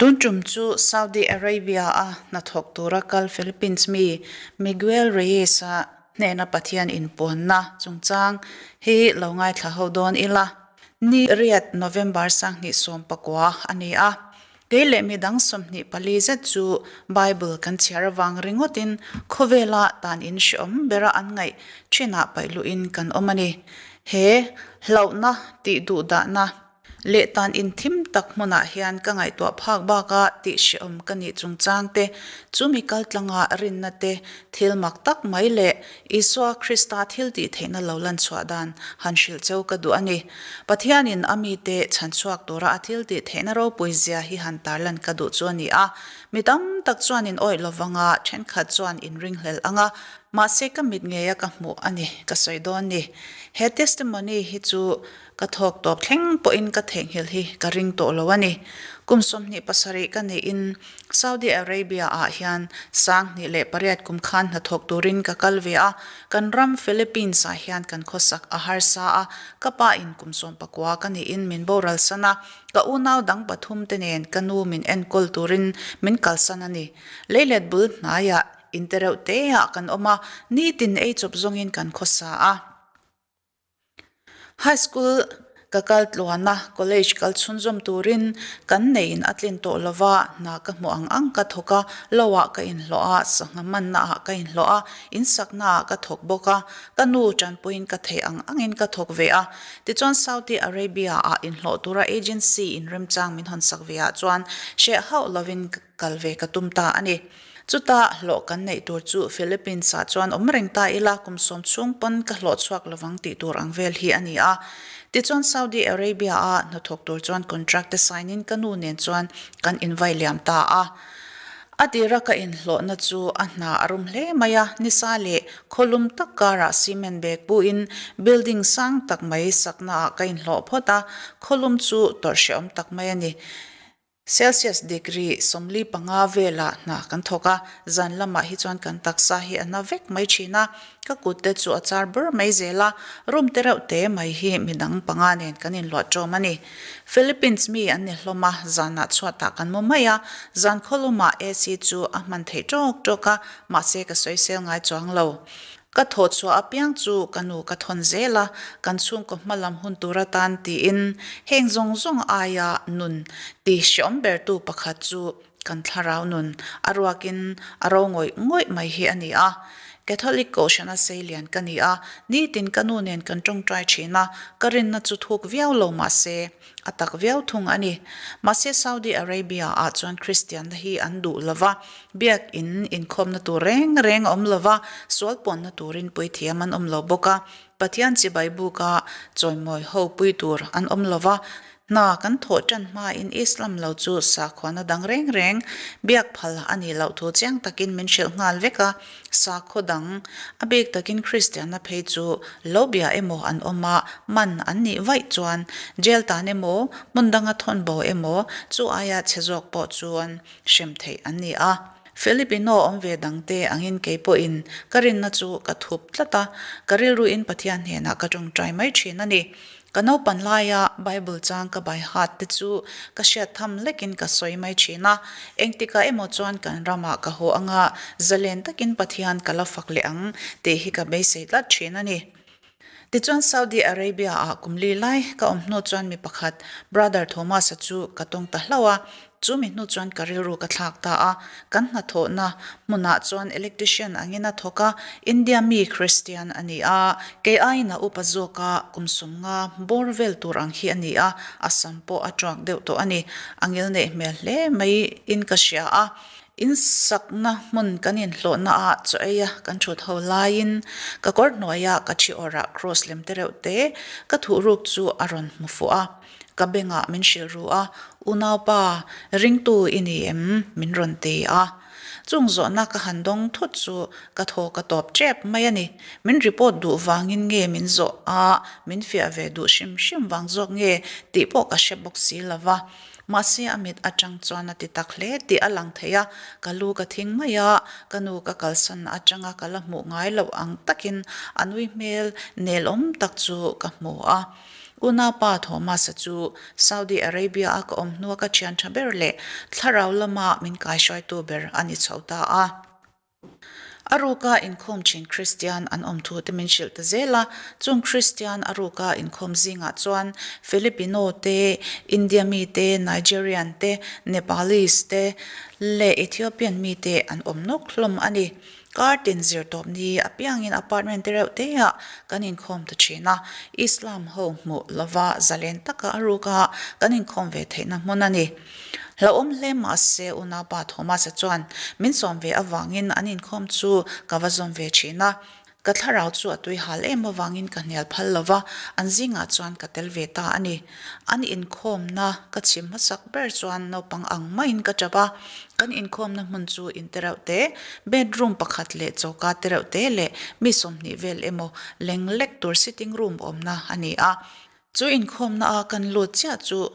Tun tum chu Saudi Arabia-a hnathawk tura kal Philippines mi Miguel Reyes-a hnena Pathian inpuanna chungchang hi lo ngaithla ho dawn ila. Ni riat November 2019 a ni a, kei leh midang 24 zet chu Bible kan chhiar avang ringawtin khawvela tan in hreawm bera an ngaih thinah paih luhin kan awm a ni. He hlauhna tih duhdahna Leh tan inthim tak hmunah hian ka ngaihtuah phak baka tih hrehawm ka nih chungchang te, chumi kaltlanga rinna te, thil mak tak mai leh Isua Krista thil tih theihna lo lan chhuah dan han hrilh cheu ka duh a ni. Pathianin a mite chhan chhuak tura a thil tih theihna ropui zia hi han tarlan ka duh chu a ni a. Mi tam tak chuan in awih lovanga thenkhat chuan in ringhlel anga, mahse ka mit ngeia ka hmuh a ni ka sawi dawn ni. He testimony hi chu Ka thawk tawp thleng pawhin ka theihnghilh hi ka ring tawh lo a ni. Kum 27 ka neihin Saudi Arabia ah hian 2008 kum khan hnathawk turin ka kal ve a, kan ram Philippines ah hian kan khawsak a harsa a, ka pa in kum 19 ka neihin min boral san a, ka unau dang pathum te nen ka nu min enkawl turin min kalsan a ni. Leilet bul hnaiah intereuh te ah kan awm a, nitin eichawp zawngin kan khawsa a. High School ka kal tluan a, College kal chhunzawm turin kan neiin a tlin tawh lova, hna ka hmuh ang ang ka thawk a, lo ah ka inhlawh a, sangha manna ah ka inhlawh a, insakna ah ka thawk bawk a, ka nu tanpuiin ka theih ang angin ka thawk ve a. Tichuan Saudi Arabia ah inhlawh tura agency in remchang min hawn sak ve ah chuan hreh hauh lovin kal ve ka tum ta a ni. Chuta hlawh kan neih tur chu Philippines ah chuan awm reng ta ila kum sawm chhung pawn ka hlawh chhuak lovang tih tur ang vel hi a ni a. Tichuan Saudi Arabia a hnathawk tur chuan contract te sign in ka nu nen chuan kan invai liam ta a. A tira ka inhlawhna chu a hna a rum hle mai a, nisa leh khawlum tak karah cement bag pu in building sang tak mai sakna ah ka inhlawh phawt a, khawlum chu tawrh hrehawm tak mai a ni. Celsius degree 45 velah hna kan thawk a, zan lamah hi chuan kan taksa hi a na vek mai thin a, ka kut te chu a char bur mai zel a, room te reuh te mai hi midang panga nen kan inluah ṭawm a ni. Philippines mi an ni hlawm a, zanah chhuatah kan mu mai a, zan khawlumah AC chu a hman theih ṭawk ṭawk a, mahse ka sawisel ngai chuang lo. Ka thawh chhuah apiang chu ka nu ka thawn zel a, kan chhungkaw hma lam hun tur atan tiin heng zawng zawng aia nun ti hreawm bertu pakhat chu kan thlarau nun a ruakin a ro ngawih ngawih mai hi a ni a. Catholic Kohhrana seilian ka ni a, nitin ka nu nen kan tawngtai thin a, ka rinna chu thuk viau lo mahse, A tak viau thung a ni. Mahse Saudi Arabia ah chuan Kristianna hi an duh lo va, biak in inkhawmna tur reng reng a awm lo va, sual pawnna turin puithiam an awm lo bawk a, Pathian chibai buka chawimawi ho pui tur an awm lo va, hna kan thawh tan hmain Islam lo chu sakhuana dang reng reng biak phal a nih loh thu chiang takin min hrilh nghal vek a. Sakhaw dang, a bik takin Kristianna phei chu lo bia emaw an awm a, man an nih vaih chuan jail tan emaw, hmun danga thawn bo emaw, chu aia chhe zawk pawh chuan hrem theih an ni a. Filipino awm ve dangte angin kei pawhin ka rinna chu ka thup tlat a, ka rilruin Pathian hnenah ka tawngtai mai thin a ni. Ka naupan laia Bible chang ka bai hat te chu ka hriat tham lekin ka sawi mai thin a, engtikah emaw chuan kan ramah ka haw anga zalen takin Pathian ka la fak leh ang tih hi ka beisei tlat thin a ni. Tichuan Saudi Arabia ah kum li lai ka awm hnu chuan mi pakhat Brother Thomas-a chu ka tawng ta hlauh a, Chu mi hnu chuan ka rilru ka thlak ta a, kan hnathawhna hmunah chuan electrician angin a thawk a, India mi Christian a ni a, kei aiin a upa zawk a, kum 50 bawr vel tur ang hi a ni a, a sam pawh a tuak deuh tawh a ni, a ngil neih hmel hle mai in ka hria a. Insakna hmun kan inhlawhna ah chaw ei a kan thut ho laiin ka kawr hnuaia ka thi awrah cross lem te reuh te ka thuhruk chu a rawn hmu fuh a. Ka bengah min hrilh ru a, Unaupa, ringtu i ni em? min rawn ti a. Chung zawhna ka han dawng thut chu ka thaw ka tawp tep mai a ni. Min report duh vangin nge min zawh a, min fiah ve duh hrim hrim vang zawk nge tih pawh ka hre bawk si lo va. Mahse a mit atang chuan a ti tak hle tih a lang thei a, ka lu ka thing mai a, ka nu ka kalsan atanga ka la hmuh ngai loh ang takin a nui hmel nelawm tak chu ka hmu a. Unaupa Thomas-a chu Saudi Arabia-a ka awm hnua ka thian tha ber leh thlarau lama min kaihruaitu ber a ni chho ta a. A ruka inkhawm thin Kristian an awm thu te min hrilh ta zel a, chung Kristian a ruka inkhawm zingah chuan Filipino te, India mi te, Nigerian te, Nepalese te leh Ethiopian mi te an awm nawk hlawm a ni. Kar tin zirtawp ni apiangin apartment te reuh te ah kan inkhawm ta thin a, Islam ho hmuh lova zalen taka a ruka kan inkhawm ve theihna hmun a ni. Hlauhawm hle mahse unaupa Thomas-a chuan min sawm ve avangin an inkhawm chu ka va zawm ve thin a. Ka thlarau chu a tui hal em avangin ka hnial phal lo va, an zingah chuan ka tel ve ta a ni. An inkhawmna ka chhim hmasak ber chuan naupang ang maiin ka tap a. Kan inkhawmna hmun chu in te reuh te, bedroom pakhat leh choka te reuh te leh mi 20 vel emaw leng lek tur sitting room awmna a ni a. Chu inkhawmna a kan lut chiah chu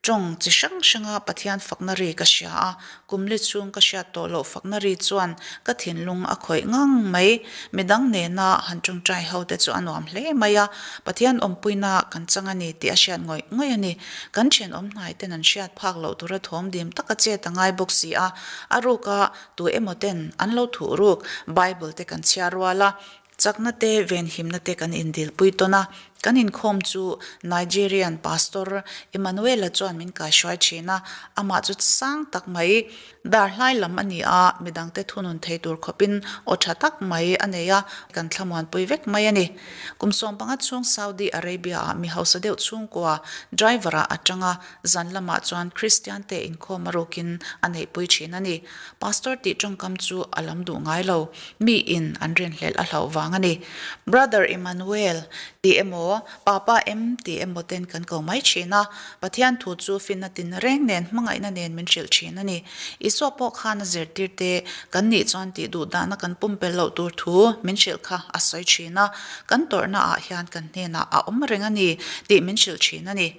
tawng chi hrang hranga Pathian fakna ri ka hria a, kum li chhung ka hriat tawh loh fakna ri chuan ka thinlung a khawih ngang mai. Midang nena han tawngtai ho te chu a nuam hle mai a, Pathian awmpuina kan chang a ni tih a hriat ngawih ngawih a ni. Kan thenawm hnai ten an hriat phak loh tura thawm dim taka chet a ngai bawk si a, a ruka tu emaw ten an lo thuh ruk Bible te kan chhiar rual a, Chakna te, venhimna te kan indilpui tawn a, kan inkhawm chu Nigerian Pastor Emmanuel-a chuan min kaihruai thin a, amah chu sang tak mai, dar hlai lam a ni a, midangte thunun thei tur khawpin aw tha tak mai a nei a, kan thlamuanpui vek mai a ni. Kum 15 chhung Saudi Arabia-ah mi hausa deuh chhungkua driver-ah a tang a, zan lamah chuan Kristian te inkhawm a rukin a neihpui thin a ni. Pastor tih tawngkam chu a lam duh ngai lo. Mi in an rinhlelh a hlauh vang a ni. Brother Emmanuel tih emaw, Papa em tih emaw ten kan ko mai thin a. Pathian thu chu finna tin reng nen hmangaihna nen min hrilh thin a ni. Isua pawh khan a zirtir te kan nih chuan tih duh dahna kan pumpelh loh tur thu min hrilh kha a sawi thin a. Kan tawrhna ah hian kan hnenah a awm reng a ni tih min hrilh thin a ni.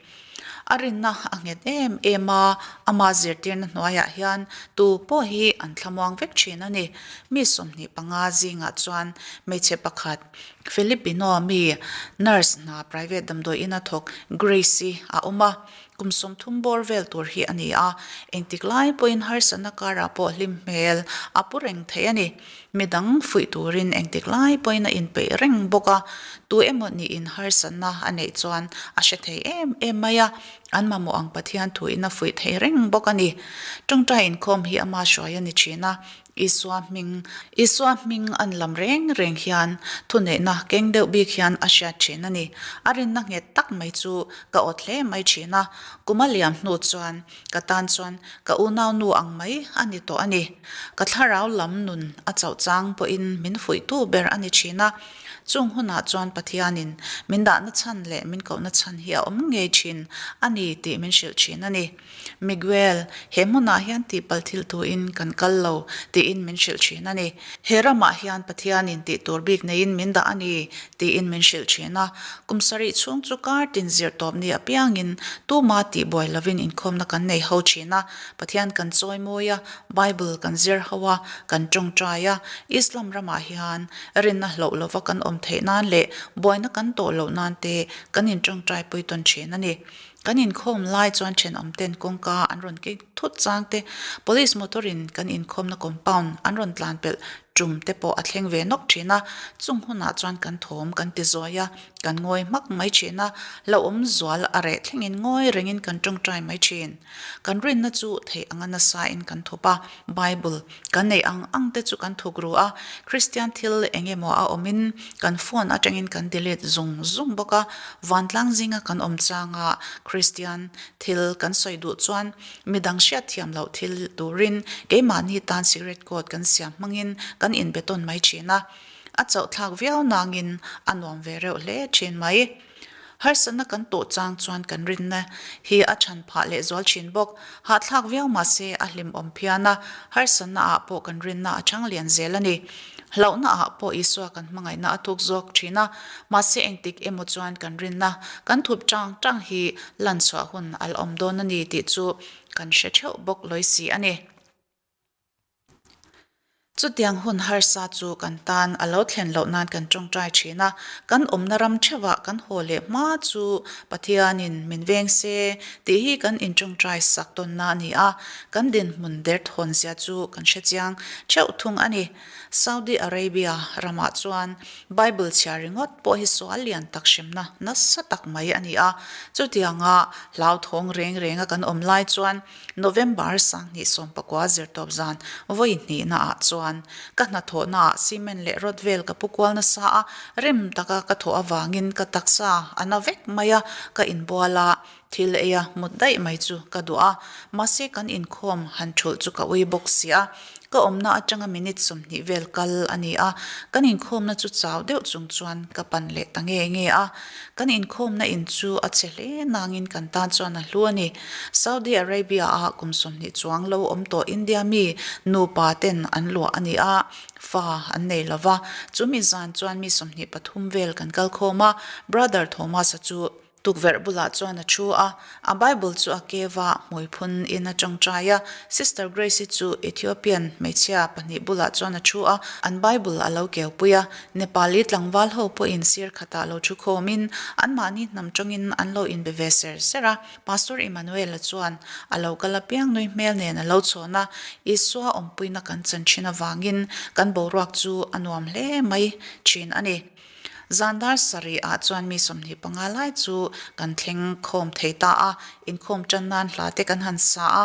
A rinna a nghet em em a, ama zirtirna hnuaiah hian tu pawh hi an thlamuang vek thin a ni. Mi 25 zingah chuan hmeichhe pakhat, Filipino mi nurse hna private damdawi ina thawk Grace-i a awm a, kum 30 bawr vel tur hi a ni a, engtik lai pawhin harsatna karah pawh hlim hmel a pu reng thei a ni. Midang fuih turin engtik lai pawhin a inpeih reng bawk a, tu emaw niin harsatna a neih chuan a hre thei em em mai a, an mamawh ang Pathian thuin a fuih thei reng bawk a ni. Tawngtai inkhawm hi ama hruai a ni thin a, Isua hming, Isua hming an lam reng reng hian thuneihna keng deuh bik hian a hriat thin a ni. A rinna nghet tak mai chu ka awt hle mai thin a, kum a liam hnu chuan Ka tan chuan ka unau nu ang mai a ni tawh a ni. Ka thlarau lam nun a chauh chang pawhin min fuihtu ber a ni thin a. Chung hunah chuan Pathianin min dahna chhan leh min kohna chhan hi a awm ngei thin a ni tih min hrilh thin a ni. Miguel, he hmunah hian tihpalh thil tuin kan kal lo tiin min hrilh thin a ni. He ramah hian Pathianin tih tur bik neiin min dah a ni tiin min hrilh thin a. Kum sarih chhung chu kar tin zir tawp ni apiangin tuma tih buai lovin inkhawmna kan nei ho thin a. Pathian kan chawi mawi a, Bible kan zir ho a, kan tawngtai a. Islam ramah hian rinna hloh lova kan awm theih nan leh buaina kan tawh loh nan te kan intawngtai pui tawn thin a ni. Kan inkhawm lai chuan thenawmten kawngka an rawn keng thut chang te, police motor in kan inkhawmna compound an rawn tlan pelh tum te pawh a thleng ve nawk thin a, chung hunah chuan kan thawm kan ti zawi a, kan ngawi hmak mai thin a, hlauhawm zual a reh thlengin ngawi rengin kan tawngtai mai thin. Kan rinna chu theih anga nasa in kan thup a, Bible kan neih ang ang te chu kan thuk ru a, Kristian thil eng emaw a awmin kan phone atangin kan delete zung zung bawk a, vantlang zinga kan awm changa Kristian thil kan sawi duh chuan Midang hriatthiam loh thil turin keimahni tan cigarette coat kan siam hmangin kan inbe tawn mai thin a, a chauhthlak viau nangin a nuam ve reuh hle thin mai. Harsatna kan tawh chang chuan kan rinna hi a chhan phah leh zual thin bawk. Hahthlak viau mahse a hlimawm phian a, harsatna ah pawh kan rinna a chang lian zel a ni. Hlauhna ah pawh Isua kan hmangaihna a thuk zawk thin a, mahse engtik emaw chuan kan rinna kan thup tang tang hi lan chhuah hun a la awm dawn a ni tih chu kan hre theuh bawk lawi si a ni. Chutiang hun harsa chu kan tan a lo thlen loh nan kan tawngtai thin a, kan awmna ram theuhah kan haw leh hma chu Pathianin min veng se tih hi kan intawngtai sak tawnna a ni a, kan dinhmun derthawn zia chu kan hrechiang theuh thung a ni. Saudi Arabia ramah chuan Bible chhiar ringawt pawh hi sual lian tak hremna nasa tak mai a ni a, chutianga hlauthawng reng renga kan awm lai chuan November 2019 zirtawp zan vawi hnihna ah chuan ka hnathawhna ah cement leh rod vel ka pu kual nasa a, rem taka ka thawh avangin ka taksa a na vek mai a, ka inbual a, thil ei a mut daih mai chu ka duh a, mahse kan inkhawm han thulh chu ka ui bawk si a, ka awmna atanga minute 20 vel kal a ni a, kan inkhawmna chu chau deuh chung chuan ka pan leh ta nge nge a, kan inkhawmna in chu a chhe hle nangin kan tan chuan a hlu a ni. Saudi Arabia a kum 20 chuang lo awm tawh India mi nupa ten an luah a ni a, fa an nei lo va, chumi zan chuan mi 23 vel kan kal khawm a, Brother Thomas-a chu Tukverh bulah chuan a thu a, a Bible chu a keva hmui phun in a tawngtai a. Sister Grace-i chu Ethiopian hmeichhia pahnih bulah chuan a thu a, an Bible a lo keupui a. Nepali tlangval ho pawhin sir khatah lo thu khawmin anmahni hnam tawngin an lo inbe ve ser ser a. Pastor Emmanuel-a chuan a lo kal apiang nui hmel nen a lo chhawn a, Isua awmpuina kan chan thin avangin kan boruak chu a nuam hle mai thin a ni. Zan dar sarih ah chuan mi 25 lai chu kan thleng khawm thei ta a, inkhawm tan nan hla te kan han sa a,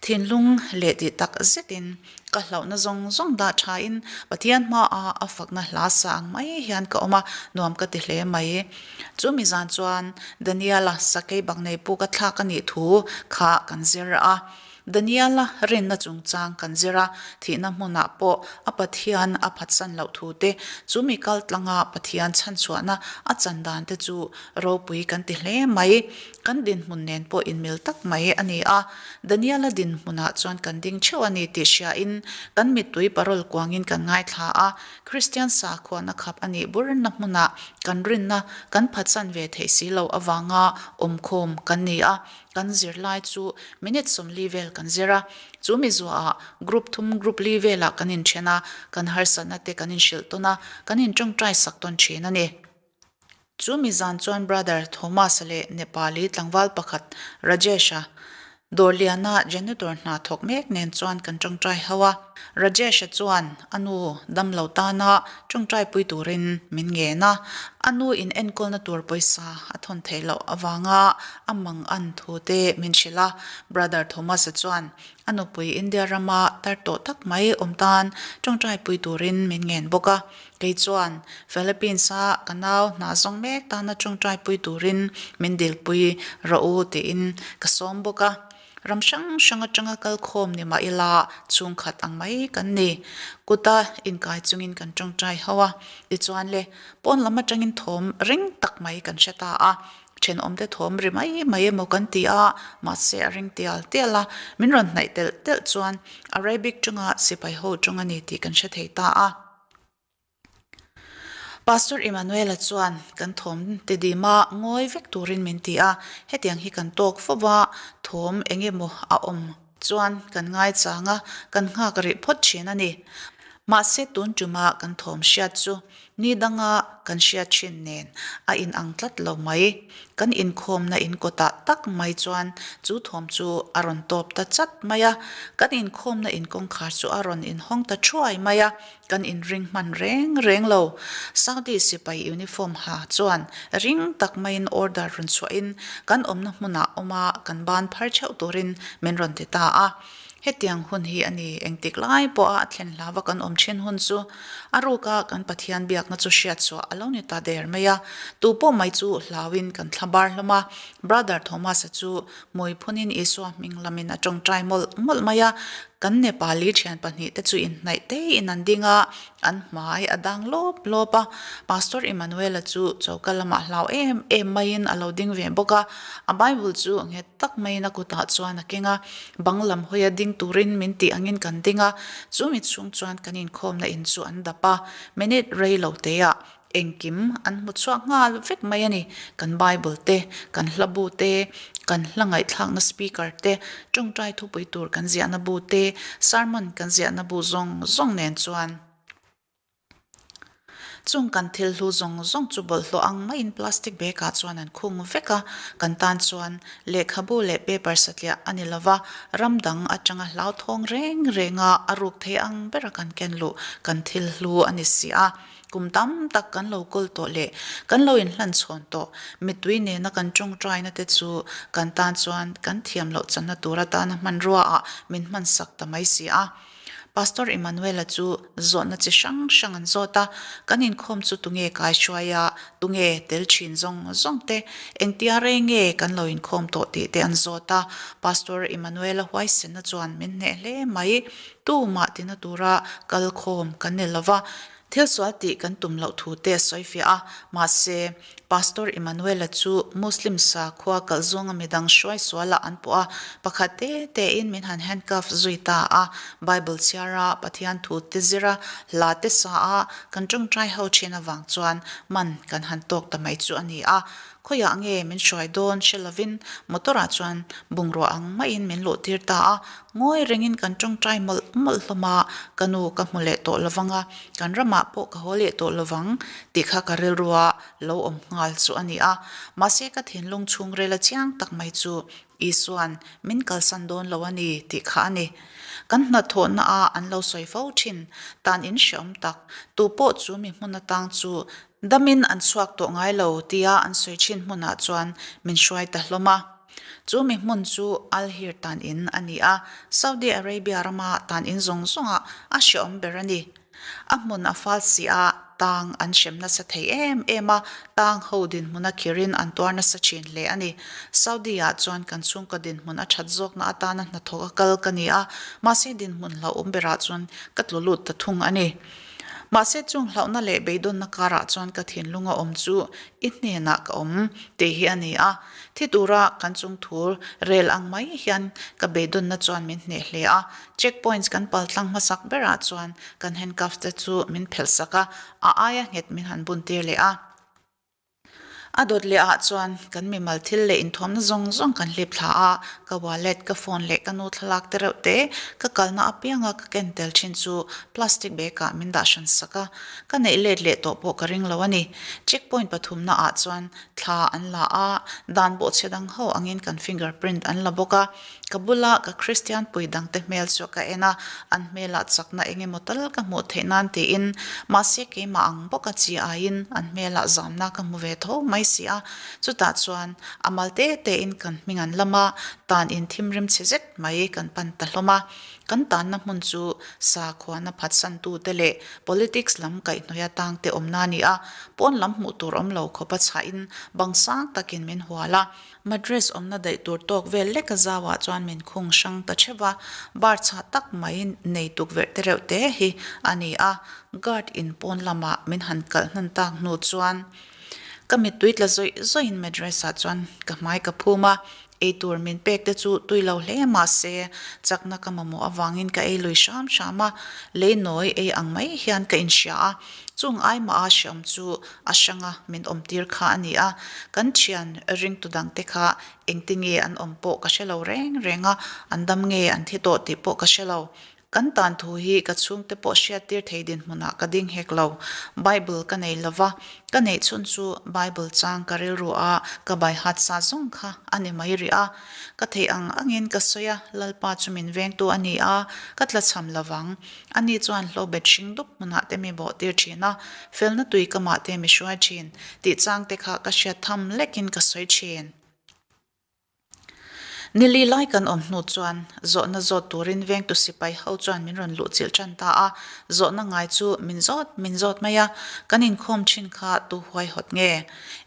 thinlung leh tih tak zetin ka hlauhna zawng zawng dah tha in Pathian hma a a fakna hla sa ang mai hian ka awm a, nuam ka ti hle mai. Chu mi zan chuan Daniel-a sakei bak nei puk a thlak a nih thu kha kan zir a. Daniela rinna chungchang kan zir a, thihna hmunah pawh a Pathian a phatsan loh thu te, chu mi kal tlanga Pathian chhanchhuahna a chan dan te chu ropui kan ti hle mai. Kan dinhmun nen pawh inmil tak mai a ni a. Daniela dinhmunah chuan kan ding theuh a ni tih hriain kan mittui parawl kuangin kan ngaithla a, Kristian sakhuana khap a nih burna hmunah kan rinna kan phatsan ve theih si loh avanga awmkhawm kan ni a. Kan zirlai chu minute 40 vel kan zir a, chu mi zuaah group thum group li velah kan inthen a, kan harsatna te kan inhrilh tawn a, kan intawngtai sak tawn thin a ni. Chu mi zan chuan Brother Thomas-a leh Nepali tlangval pakhat Rajesh-a dawrliana janitor hna thawk mek nen chuan kan tawngtai ho a. Rajesh-a chuan a nu damlo tana tawngtai pui turin min ngen a, a nu in enkawlna tur pawisa a thawn theih loh avanga a mang an thu te min hrilh a. Brother Thomas-a chuan a nupui India rama tar tawh tak mai awm tan tawngtai pui turin min ngen bawk a. Kei chuan Philippines-a ka nau hna zawng mek tana tawngtai pui turin min dilpui rawh u tiin ka sawm bawk a. Ram hrang hrang atanga kal khawm ni mah ila chhungkhat ang mai kan ni. Kuta inkai chungin kan tawngtai ho a, tichuan le pawn lam atangin thawm ring tak mai kan hre ta a, thenawmte thawm ri mai mai emaw kan ti a, mahse a ring tial tial a, min rawn hnaih telh telh chuan Arabic tawnga sipai ho tawng a ni tih kan hre thei ta a. Pastor Emmanuel-a chuan kan thawm ti dim a, ngawi vek turin min ti a, hetiang hi kan tawk fo va, thawm eng emaw a awm chuan kan ngaichang a, kan nghak rih phawt thin a ni. Mahse tun tuma kan thawm hriat chu ni danga kan hriat thin nen a inang tlat lo mai. Kan inkhawmna in kawtah tak mai chuan chu thawm chu a rawn tawp ta chat mai a, kan inkhawmna in kawngkhar chu a rawn inhawng ta thuai mai a. Kan inring hman reng reng lo. Saudi sipai uniform ha chuan ring tak maiin order rawn chhuahin kan awmna hmunah awma kan ban phar theuh turin min rawn ti ta a. Hetiang hun hi a ni engtik lai pawha a thlen hlava kan awm thin hun chu a ruka kan Pathian biakna chu hriatchhuah a lo ni ta der mai a. Tu pawh mai chu hlauin kan thla bar hlawm a. Brother Thomas-a chu hmui phunin Isua hming lamin a tawngtai mawlh mawlh mai a. Kan Nepali thian pahnihte chu inhnaih teiin an ding a, an hmai a dang lawp lawp a. Pastor Emmanuel-a chu choka lamah hlau em em maiin a lo ding ve bawk a. A Bible chu nghet tak maiin a kutah chuan a keng a, bang lam hawia ding turin min tih angin kan ding a. Chumi chhung chuan kan inkhawmna in chu an dap a, minute rei lo teah. Engkim an hmu chhuak nghal vek mai a ni. Kan Bible te, kan hla bu te, kan hla ngaihthlakna speaker te, tawngtai thupui tur kan ziahna bu te, sermon kan ziahna bu zawng zawng nen chuan Chung kan thil hlu zawng zawng chu bawlhhlawh ang maiin plastic bag ah chuan an khung vek a, kan tan chuan lehkhabu leh paper satliah a ni lova, ram dang atanga hlauthawng reng reng a a ruk thei ang bera kan ken luh kan thil hlu a ni si a. Kum tam tak kan lo kawl tawh leh kan lo inhlan chhawn tawh, mittui nena kan tawngtaina te chu kan tan chuan kan thiam loh channa tur atana hmanrua ah min hmansak ta mai si a. Pastor Emmanuel-a chu zawhna chi hrang hrang an zawt a, Kan inkhawm chu tunge kai hruai a, tunge tel thin zawng zawng te, engtia rei nge kan lo inkhawm tawh tih te an zawt a. Pastor Emmanuel-a huaisenna chuan min hneh hle mai. Tumah tina tura kal khawm kan ni lova, Thil sual tih kan tum loh thu te a sawi fiah a, mahse, Pastor Emmanuel-a chu Muslim sakhua kalh zawnga midang hruai sualah an pawh a, pakhat te tein min han handcuff zui ta a, Bible chhiar a, Pathian thu te zir a, hla te sa a, kan tawngtai ho thin avang chuan man kan han tawk ta mai chu a ni a. Khawiah nge min hruai dawn hre lovin motor ah chuan bungrua ang maiin min luh tir ta a, ngawi rengin kan tawngtai mawlh mawlh hlawm a, ka nu ka hmu leh tawh lovang a, kan ramah pawh ka haw leh tawh lovang tih kha ka rilrua lo awm nghal chu a ni a, mahse ka thinlung chhungrel a chiang tak mai chu Isua'n min kalsan dawn lo a ni tih kha a ni. Kan hnathawhna a an lo sawi fo thin tan in hreawm tak, tu pawh chu mi hmun atang chu Damin an chhuak tawh ngai lo tia an sawi thin hmunah chuan min hruai ta hlawm a. Chu mi hmun chu Al-Hir tan in a ni a, Saudi Arabia rama tan in zawng zawngah a hreawm ber a ni. A hmun a fal si a, tang an hrem nasa thei em em a, tang ho dinhmun a khirin an tuar nasa thin hle a ni. Saudi-ah chuan kan chhungkaw dinhmun a that zawkna atana hnathawk a kal ka ni a, mahse dinhmun hlauhawm berah chuan ka tlu lut ta thung a ni. Mahse chung hlauhna leh beidawnna karah chuan ka thinlung a awm chu i hnenah ka awm tih hi a ni a. Thi tura kan chung thu rel ang mai hian ka beidawnna chuan min hneh hle a. Check points kan pal tlang hmasak berah chuan kan handcuffs te chu min phelh sak a, a aia nghet min han bun tir leh a. A dawt leh ah chuan kan mimal thil leh inthuamna zawng zawng kan hlip thla a, ka wallet, ka phone leh ka nu thlalak te reuh te ka kalna apianga ka ken tel thin chu plastic bag ah min dah hran sak a, ka neih let leh tawh pawh ka ring lo a ni. Check point pathumna ah chuan thla an la a, dan bawhchhe dang ho angin kan finger print an la bawk a, Ka bula ka Kristian pui dangte hmel chu ka en a, an hmelah chakna eng emaw tal ka hmuh theih nan tiin, mahse keimah ang bawka chi aiin an hmelah zamna ka hmu ve tho mai si a. Chutah chuan a mal te tein kan hming an lam a, tan in thimrim chhe zet mai kan pan ta hlawm a. Kan tanna hmun chu sakhuana phatsantute leh politics lam kaihhnawih atangte awmna a ni a, pawn lam hmuh tur awm lo khawpa chhahin bang sang takin min hual a. Madras awmna daih tur tawk vel lek a zauah chuan min khung hrang ta theuh a, bar chhah tak mai nei tukverh te reuh te hi a ni a, guard in pawn lamah min han kalh hnan tak hnu chuan ka mittui tla zawih zawihin Madras ah chuan ka hmai ka phum a, eitur min pek te chu tui lo hle mah se chakna ka mamawh avangin ka ei lui hram hram a, lei nawi ei ang mai hian ka inhria a, chung aimah a hreawm chu a hranga min awmtir kha a ni a, kan thian ringtu dangte kha engtinge an awm pawh ka hre lo reng reng a, an dam nge an thi tawh tih pawh ka hre lo. Kan tan thu hi ka chhungte pawh hriattir thei dinhmunah ka ding hek lo. Bible ka nei lo va, ka neih chhun chu Bible chang ka rilru a, ka baihat sa zawng kha a ni mai rih a. Ka theih ang angin ka sawi a, Lalpa chu min vengtu a ni a, ka tlachham lo vang. Ani chuan hlawbet hring dup hmunah te mi bawh tir thin a, felna tui kamah te mi hruai thin, tih chang te kha ka hriat tham lekin ka sawi thin. Nili lai kan awm hnu chuan zawhna zawt turin vengtu sipai ho chuan min rawn luh chilh tan ta a, zawhna ngai chu min zawt min zawt mai a, kan inkhawm thin kha tu huaihawt nge?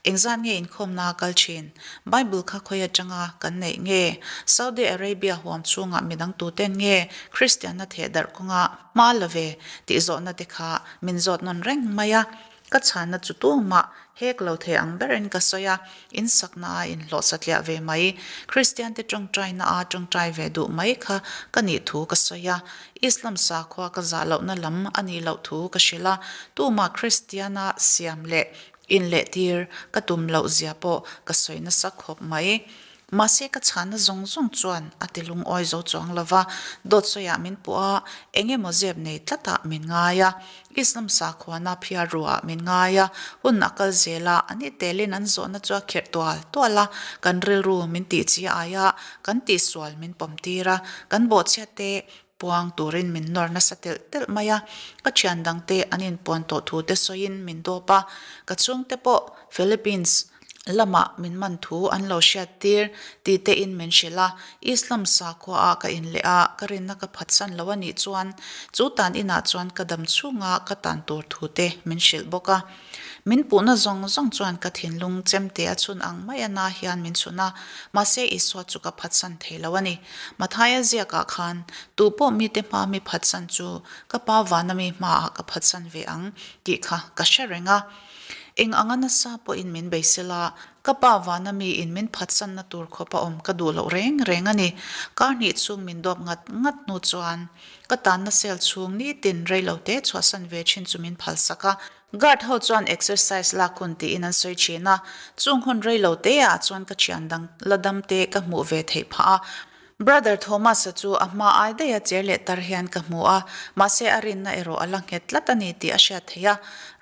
Engzat nge inkhawmna a kal thin? Bible kha khawi atanga kan neih nge? Saudi Arabia huam chhungah midang tuten nge Kristianna theh darh kawnga hma la ve tih zawhna te kha min zawt nawn reng mai a, ka chhanna chu tumah Hek lo thei ang berin ka sawi a, in sakna a inhlawh satliah ve mai, Kristiante tawngtaina a tawngtai ve duh mai kha ka nih thu ka sawi a, Islam sakhua ka zah lohna lam a nih loh thu ka hrilh a, tumah Kristiana siam leh inlehtir ka tum loh zia pawh ka sawi nasa khawp mai. Mahse ka chhana zawng zawng chuan a ti lungawi zo chuang lo va, dawt sawiah min puh a, eng emaw zep nei tlatah min ngai a, Islam sakhuana phiar ruah min ngai a, hun a kal zel a, an i telin an zawhna chu a khirh tual tual a, kan rilru min tih chi aia kan tihsual min pawm tir a, kan bawhchhiat te puang turin min nawr nasa telh telh mai a, ka thian dangte an inpuan tawh thu te sawiin min dawp a, ka chhungte pawh Philippines lamah min man thu an lo hriat tir tih te in min hrilh a, Islam sakhua ah ka inleh a, ka rinna ka phatsan lo a nih chuan chu tan inah chuan ka dam chhunga ka tan tur thu te min hrilh bawk a. Min puhna zawng zawng chuan ka thinlung chemte a chhun ang mai a na hian min chhun a, mahse Isua chu ka phatsan thei lo a ni. Mathaia ziakah khan, Tu pawh mite hmaa mi phatsan chu ka Pa vana mi hmaah ka phatsan ve ang tih kha ka hre reng a. Eng anga nasa pawhin min beisel a, ka Pa vana miin min phatsanna tur khawp a awm ka duh loh reng reng a ni. Kar hnih chhung min dawp ngat ngat hnu chuan ka tanna cell chhung nitin reilote chhuahsan ve thin chu min phalsak a. Guard ho chuan exercise lak hun tiin an sawi thin a, chung hun rei lo te ah chuan ka thian dang la dam te ka hmuh ve theih phah a. Brother Thomas-a chu a hma ai daih a cher leh tar hian ka hmu a, mahse a rinna erawh a la nghet tlat a ni tih a hriat theih a.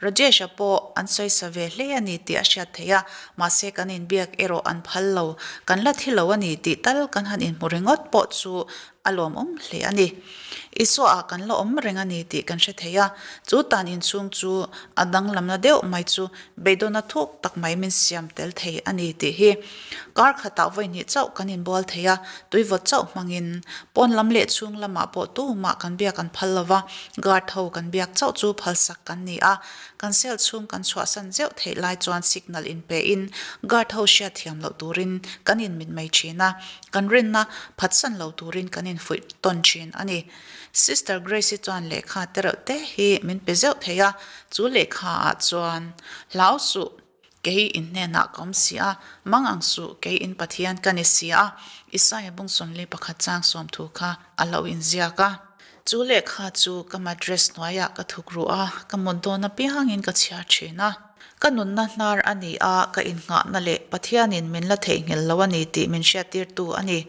Rajesh-a pawh an sawi sa ve hle a ni tih a hriat theih a, mahse kan inbiak erawh an phal lo, kan la thi lo a ni tih tal kan han inhmu ringawt pawh chu A lawmawm hle a ni. Isua-ah kan la awm reng a ni tih kan hre thei a, chu tan inchhung chu a danglamna deuh mai chu beidawna thuk tak mai min siam tel thei a ni tih hi. Kar khatah vawihnih chauh kan inbual thei a, tuivawt chauh hmangin pawn lam leh chhung lamah pawh tumah kan biak an phal lo va, guard ho kan biak chauh chu phalsak kan ni a, kan cell chhung kan chhuahsan zeuh theih lai chuan signal inpein guard ho hriatthiam loh turin kan inmit mai thin a. Kan rinna phatsan lo turin kan infuih tawn thin a ni. Sister Grace-i chuan lehkha te reuh te hi min pe zeuh thei a, chu lehkha ah chuan, Hlau suh, kei in hnenah ka awm si a, mang ang suh, kei in Pathian ka ni si a, Isaia bung sawmli pakhat chang sawm thu kha a lo inziak a. Chu lehkha chu ka mattress hnuaiah ka thuk ruh a, ka mut dawn apiangin ka chhiar thin a. Ka nunna hnar a ni a, ka innghahna leh Pathianin min la theihnghilh lo a ni tih min hriattirtu a ni.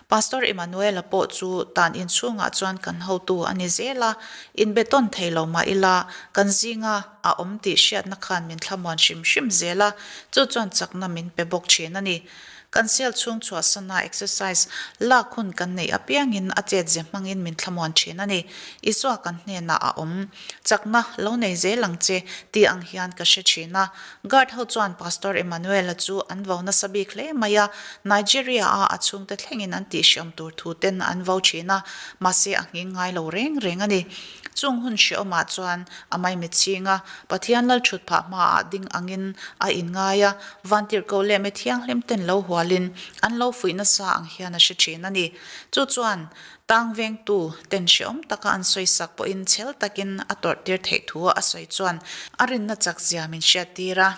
Pastor Emmanuel-a pawh chu tan inchhungah chuan kan hotu a ni zel a, inbetawn thei lo mah ila, kan zinga a awm tih hriatna khan min thlamuan hrim hrim zel a, chu chuan chakna min pe bawk thin a ni. Kan cell chhung chhuahsana exercise lak hun kan neih apiangin a chet ze hmangin min thlamuan thin a ni. Isua kan hnenah a awm. Chakna lo nei zel ang che tih ang hian ka hre thin a. Guard ho chuan Pastor Emmanuel-a chu an vo nasa bik hle mai a, Nigeria-a a chhungte thlengin an tihhriam tur thu ten an vo thin a, mahse a nghing ngai lo reng reng a ni. Chung hun hreawmah chuan a maimit ching a, Pathian lal thut phah hmaah ding angin a inngai a, Vantirhkoh leh mi thianghlim ten lo hualin an lo fuih nasa ang hian a hre thin a ni. Chu chuan tang vengtu ten hreawm taka an sawisak pawhin chhel takin a tawrhtir theih thu a sawi chuan a rinna chak zia min hriattir a.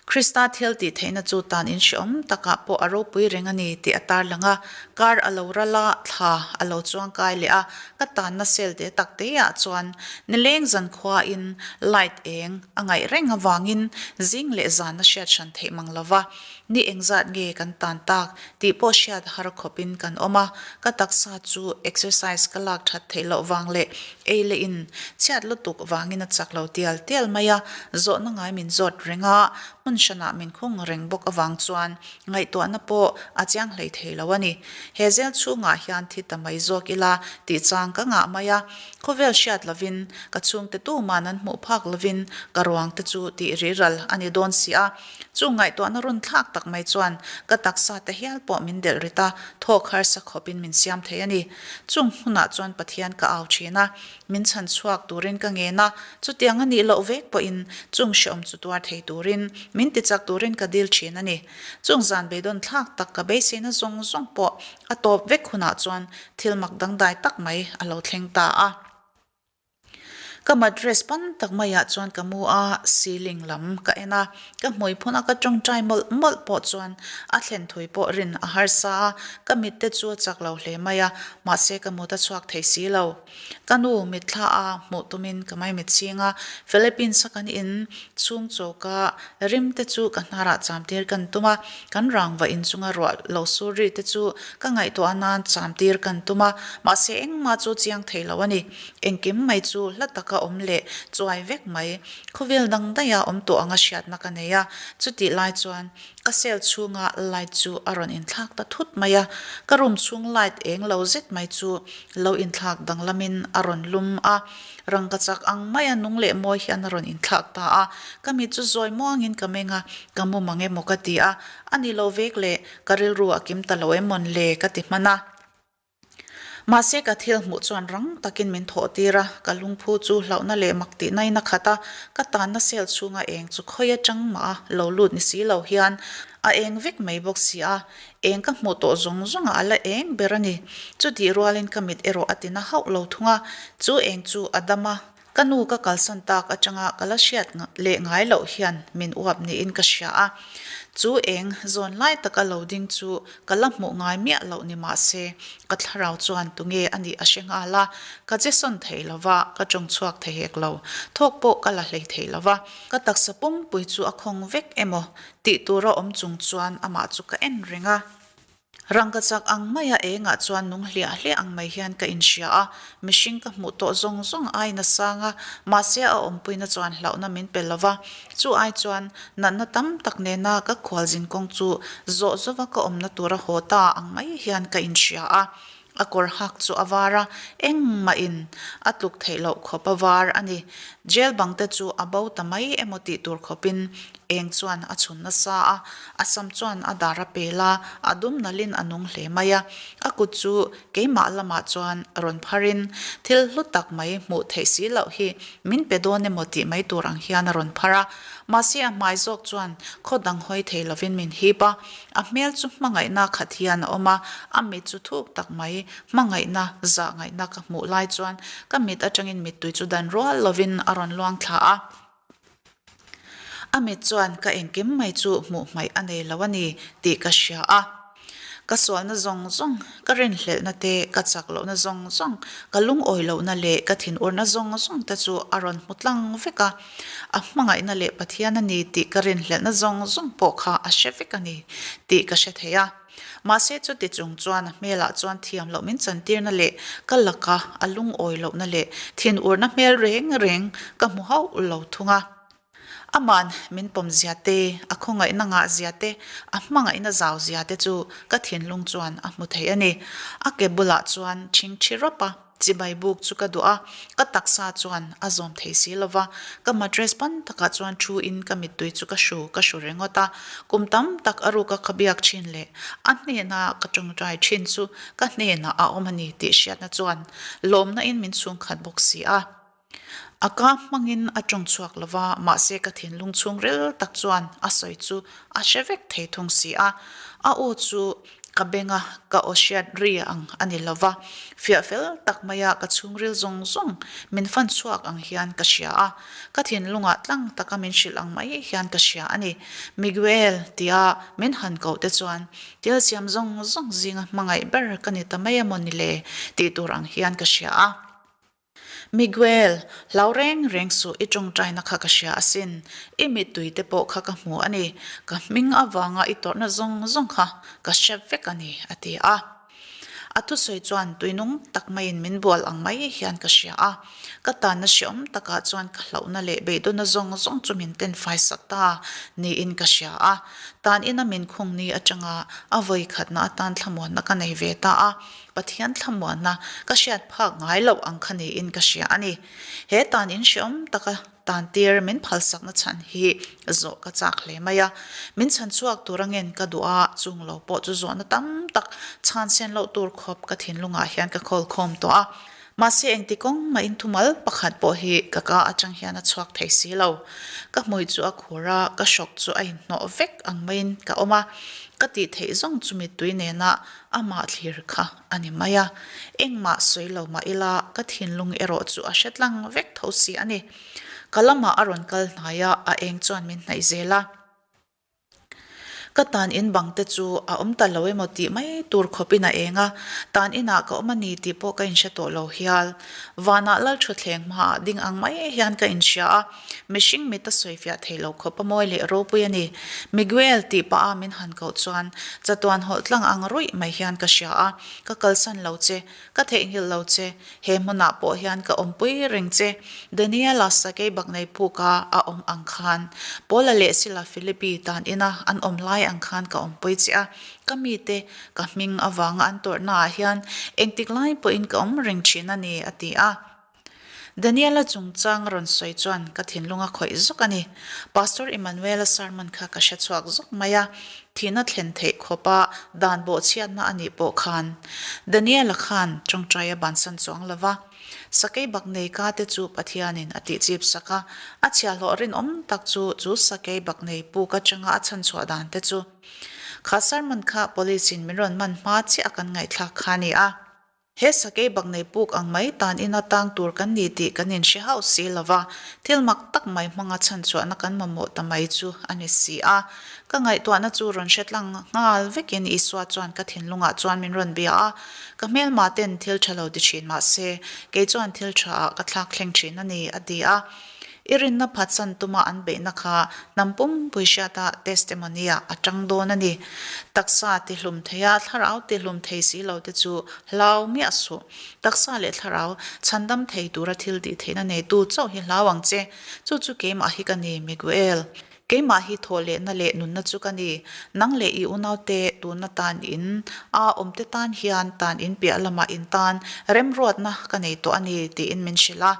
Krista thil tih theihna chu tan in hreawm takah pawh a ropui reng a ni tih a tarlang a. Kar a lo ral a, thla a lo chuangkai leh a, ka tanna cell te tak teah chuan nileng zankhuain light eng A ngaih reng avangin zing leh zan a hriat hran theih mang lo va, ni engzat nge kan tan tak tih pawh hriat har khawpin kan awm a, ka taksa chu exercise ka lak that theih loh vang leh ei leh in chhiat lutuk vangin a chak lo tial tial mai a, zawhna ngai min zawt reng a, hmun hranah min khung reng bawk avang chuan ngaihtuahna pawh a chiang hlei thei lo a ni. He zel chhungah hian thi ta mai zawk ila tih chang ka ngah mai a, Khawvel hriat lovin, ka chhungte tuman an hmuh phak lovin ka ruang te chu tih riral a ni dawn si a. Chung ngaihtuahna run thlak tak mai chuan ka taksa te hial pawh min delh rit a, thawk harsa khawpin min siam thei a ni. Chung hunah chuan Pathian ka au thin a, min chhan chhuak turin ka ngen a, chutiang a nih loh vek pawhin chung hreawm chu tuar thei turin min tichak turin ka dil thin a ni. Chung zan beidawn thlak tak ka beiseina zawng zawng pawh A tawp vek hunah chuan thil mak dangdai tak mai a lo thleng ta a. Ka mattress pan tak maiah chuan ka mu a, ceiling lam ka en a, ka hmui phun a ka tawngtai mawlh mawlh pawh chuan a thlen thui pawh rin a harsa a, ka mit te chu a chak lo hle mai a, mahse ka mut a chhuak thei si lo. Ka nu mitthla a hmuh tumin ka maimit ching a, Philippines a kan in chhung chawka rim te chu ka hnarah cham tir kan tum a, kan rangva inchunga ruah lo sur ri te chu ka ngaihtuah nan cham tir kan tum a, mahse engmah chu chiang thei lo a ni. Engkim mai chu hla taka awm leh chuai vek mai, khawvel dang daiha awm tawh anga hriatna ka nei a, chutih lai chuan ka cell chhunga light chu a rawn inthlak ta thut mai a, ka room chhung light eng lo zet mai chu lo inthlak danglamin a rawn lum a, rangkachak ang maia nung leh mawi hian a rawn inthlak ta a, ka mit chu zawi muangin ka meng a, ka mu mang emaw ka ti a, a ni lo vek le, ka rilru a kim ta lo em mawn le ka ti hman a. Mahse ka thil hmuh chuan rang takin min thawh tir a, ka lungphu chu hlauhna leh mak tihna in a khat a, ka tanna cell chhunga eng chu khawi atang mah a lo lut ni si lo hian a eng vek mai bawk si a, eng ka hmuh tawh zawng zawngah a la eng ber a ni. Chutih rualin ka mit erawh a tina hauh lo thung a, chu eng chu a dam a, Ka nu ka kalsan tak atanga ka la hriat leh ngai loh hian min uap niin ka hria a. Chu eng zawn lai taka lo ding chu ka la hmuh ngai miah loh ni mah se, ka thlarau chuan tunge a nih a hre nghal a, ka che sawn thei lo va, ka tawng chhuak thei hek lo, thawk pawh ka la hlei thei lo va. Ka taksa pumpui chu a khawng vek emaw tih tura awm chung chuan amah chu ka en reng a. Rangkachak ang maia engah chuan nung hliah hliah ang mai hian ka inhria a, mihring ka hmuh tawh zawng zawng aiin a sang a, mahse a awmpuina chuan hlauhna min pe lova, chu ai chuan natna tam tak nena ka khualzin kawng chu zawh zova ka awmna tura haw ta ang mai hian ka inhria a. A kawr hak chu a var a, engmahin a tluk theih loh khawp a var a ni. Jail bang te chu a bo ta mai emaw tih tur khawpin eng chuan a chhun nasa a, a sam chuan a dar a pel a, a dum nalhin a nung hle mai a. A kut chu keimah lamah chuan rawn pharin thil hlu tak mai hmuh theih si loh hi min pe dawn emaw tih mai tur ang hian a rawn phar a. Mahse a hmai zawk chuan khaw dang hawi thei lovin min hip a, A hmel chu hmangaihna khat hian a awm a, a mit chu thuk tak mai. Hmangaihna, zah ngaihna ka hmuh lai chuan ka mit atangin mittui chu dan rual lovin a rawn luang thla a. A mit chuan ka engkim mai chu hmuh hmaih a nei lo a ni tih ka hria a. Ka sualna zawng zawng, ka rinhlelhna te, ka chak lohna zawng zawng, ka lungawi lohna leh ka thinurna zawng zawng te chu a rawn hmu tlang vek a. A hmangaihna leh Pathian a ni tih ka rinhlelhna zawng zawng pawh kha a hre vek a ni tih ka hre thei a. Mahse chuti chung chuan a hmelah chuan thiam loh min chantirna leh ka laka a lungawi lohna leh thinurna hmel reng reng ka hmu hauh lo thung a. Aman min pawm zia te, a khawngaihna ngah zia te, a hmangaihna zau zia te chu ka thinlung chuan a hmu thei a ni. A ke bulah chuan ṭhingṭhi rawp a. Chibai buk chu ka duh a, ka taksa chuan a zawm thei si lo va, ka mattress pan takah chuan thu in ka mittui chu ka hru ka hru ringawt a, kum tam tak a ruka ka biak thin leh a hnena ka tawngtai thin chu ka hnenah a awm a ni tih hriatna chuan lawmna in min chhungkhat bawk si a. A ka hmangin a tawng chhuak lo va, mahse ka thinlung chhungril tak chuan a sawi chu a hre vek thei thung si a, a aw chu Ka benga ka aw hriat ri ang a ni lova, fiah fel tak maia ka chhungril zawng zawng min fan chhuak ang hian ka hria a, ka thinlungah tlang taka min hrilh ang mai hian ka hria a ni. Miguel tia min han koh te chuan thil siam zawng zawng zinga hmangaih ber ka ni ta mai emaw ni le tih tur ang hian ka hria a. Miguel, hlau reng reng suh i tawngtaina kha ka hria asin, i mittui te pawh kha ka hmu a ni, ka hming avanga i tawrhna zawng zawng kha ka hre vek a ni, a ti a. A thusawi chuan tuinung tak maiin min bual ang mai hian ka hria a, ka tanna hreawm takah chuan ka hlauhna leh beidawnna zawng zawng chu min tenfai sak ta niin ka hria a. Tan ina min khung ni atanga a vawi khatna atan thlamuanna ka nei ve ta a. Pathian thlamuanna ka hriat phak ngai loh ang kha niin ka hria a ni. He tan in hreawm taka tan tir min phalsakna chhan hi zawh ka chak hle mai a. Min chhan chhuak tur angen ka duh a, chung lo pawh chu zawhna tam tak chhan sen loh tur khawp ka thinlungah hian ka khawl khawm tawh a. Mahse engti kawng mahin thumal pakhat pawh hi ka ka atang hian a chhuak thei si lo. Ka hmui chu a khur a, ka hrawk chu a inhnawh vek ang maiin ka awm a, ka tih theih zawng chu mittui nena amah thlir kha a ni mai a. Engmah sawi lo mah ila ka thinlung erawh chu a hre tlang vek tho si a ni. Ka lamah a rawn kal hnai a, a eng chuan min hnaih zel a. Ka tan in bang te chu a awm ta lo emaw tih mai tur khawpin a eng a, tan inah ka awm a ni tih pawh ka inhre tawh lo hial. Vanah Lalthutthleng hmaah ding ang mai hian ka inhria a, mihring mit a sawifiah thei lo khawp a mawi leh ropui a ni. Miguel tih pah a min han koh chuan chatuan hawlh tlang ang ruih mai hian ka hria a, ka kalsan lo che. Ka theihnghilh lo che, he hmunah pawh hian ka awmpui reng che, Daniela sakei baknei phuka a awm ang khan, Paula leh Sila Philippi tan ina an awm lai ang khan ka awmpui che a, ka mite ka hming avanga an tawrhnaah hian engtik lai pawhin ka awm reng thin a ni, a ti a. Daniela chungchang a rawn sawi chuan ka thinlung a khawih zuk a ni. Pastor Emmanuel-a sermon kha ka hre chhuak zuk mai a, thihna thlen theih khawpa dan bawhchhiatna a nih pawh khan Daniela khan tawngtai a bansan chuang lo va. Sakei bak nei ka te chu Pathianin a tih chip sak a, a chhiahhlawh rinawm tak chu chu sakei bak nei puk atanga a chhanchhuah dan te chu kha sermon kha police-in min rawn man hma chiah a kan ngaihthlak kha a ni a. He sakei bak nei puk ang mai tan ina tang tur kan ni tih kan inhre hauh si lo va, thil mak tak mai hmanga chhanchhuahna kan mamawh ta mai chu a ni si a. Ka ngaihtuahna chu rawn hre tlang nghal vekin Isua chuan ka thinlungah chuan min rawn bia a, ka hmelma ten thil tha lo ti thin mah se, kei chuan thil tha ah ka thlak thleng thin a ni, a ti a. I rinna phatsan tuma an beihna kha hnam pumpui hriata testimony-ah a tang dawn a ni. Taksa tihlum theia thlarau tihlum thei si lo te chu hlau miah suh. Taksa leh thlarau chhandam thei tura thil tih theihna neitu chauh hi hlau ang che. Chu chu keimah hi ka ni, Miguel. Keimah hi thawhlehna leh nunna chu ka ni. Nang leh i unaute tuna tan in a awmte tan hian tan in piah lamah in tan remruatna ka nei tawh a ni, tiin min hrilh a.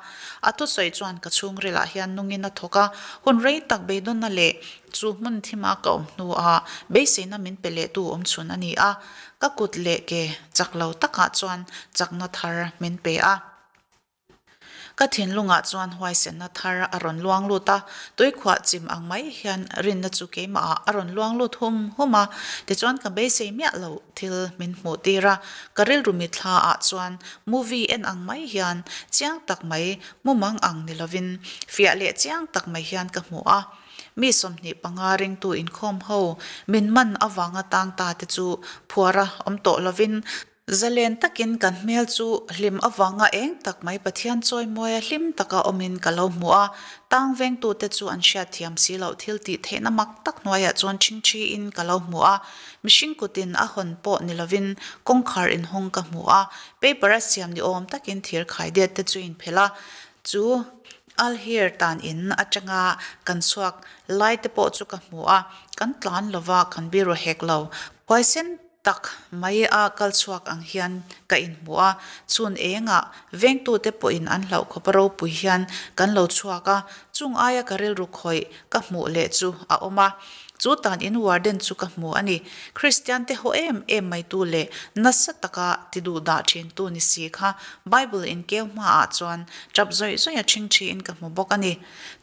A thusawi chuan ka chhungrilah hian nungin a thawk a, hun rei tak beidawnna leh chu hmun thima ka awm hnuah beiseina min pe lehtu awmchhun a ni a, ka kut leh ke chak lo takah chuan chakna thar min pe a. Ka thinlungah chuan huaisenna thar a rawn luang lut a, tuikhuah chim ang mai hian rinna chu keimahah a rawn luang lut hum hum a, tichuan ka beisei miah lo thil min hmuh tir a, ka rilru mitthla ah chuan movie en ang mai hian chiang tak mai mumang ang ni lovin fiah leh chiang tak mai hian ka hmu a. Mi 25 ringtu inkhawm ho min man avanga tang ta te chu phuara awm tawh lovin Zalen takin kan hmel chu hlim avanga eng tak mai Pathian chawimawi a hlim taka awmin ka lo hmu a, tang vengtute chu an hriatthiam si loh thil tih theihna mak tak hnuaiah chuan ṭhingṭhiin ka lo hmu a, mihring kutin a hawn pawh ni lovin kawngkhar inhawng ka hmu a, paper a siam ni awm takin thir khaidiat te chu inphelh a, chu Alhir tan in atanga kan chhuak lai te pawh chu ka hmu a, kan tlan lova kan biru hek lo, huaisen tak mai a kal chhuak ang hian ka inhmu a, chhun engah vengtute pawhin an hlauh khawp a ropui hian kan lo chhuak a, chung aia ka rilru khawih ka hmuh leh chu a awm a, chu tan in warden chu ka hmu a ni. Kristian te haw em em mai tu leh nasa taka ti duh dah thin tu ni si kha Bible inkeu hmaah chuan tap zawih zawih a ṭhing ṭhiin ka hmu bawk a ni.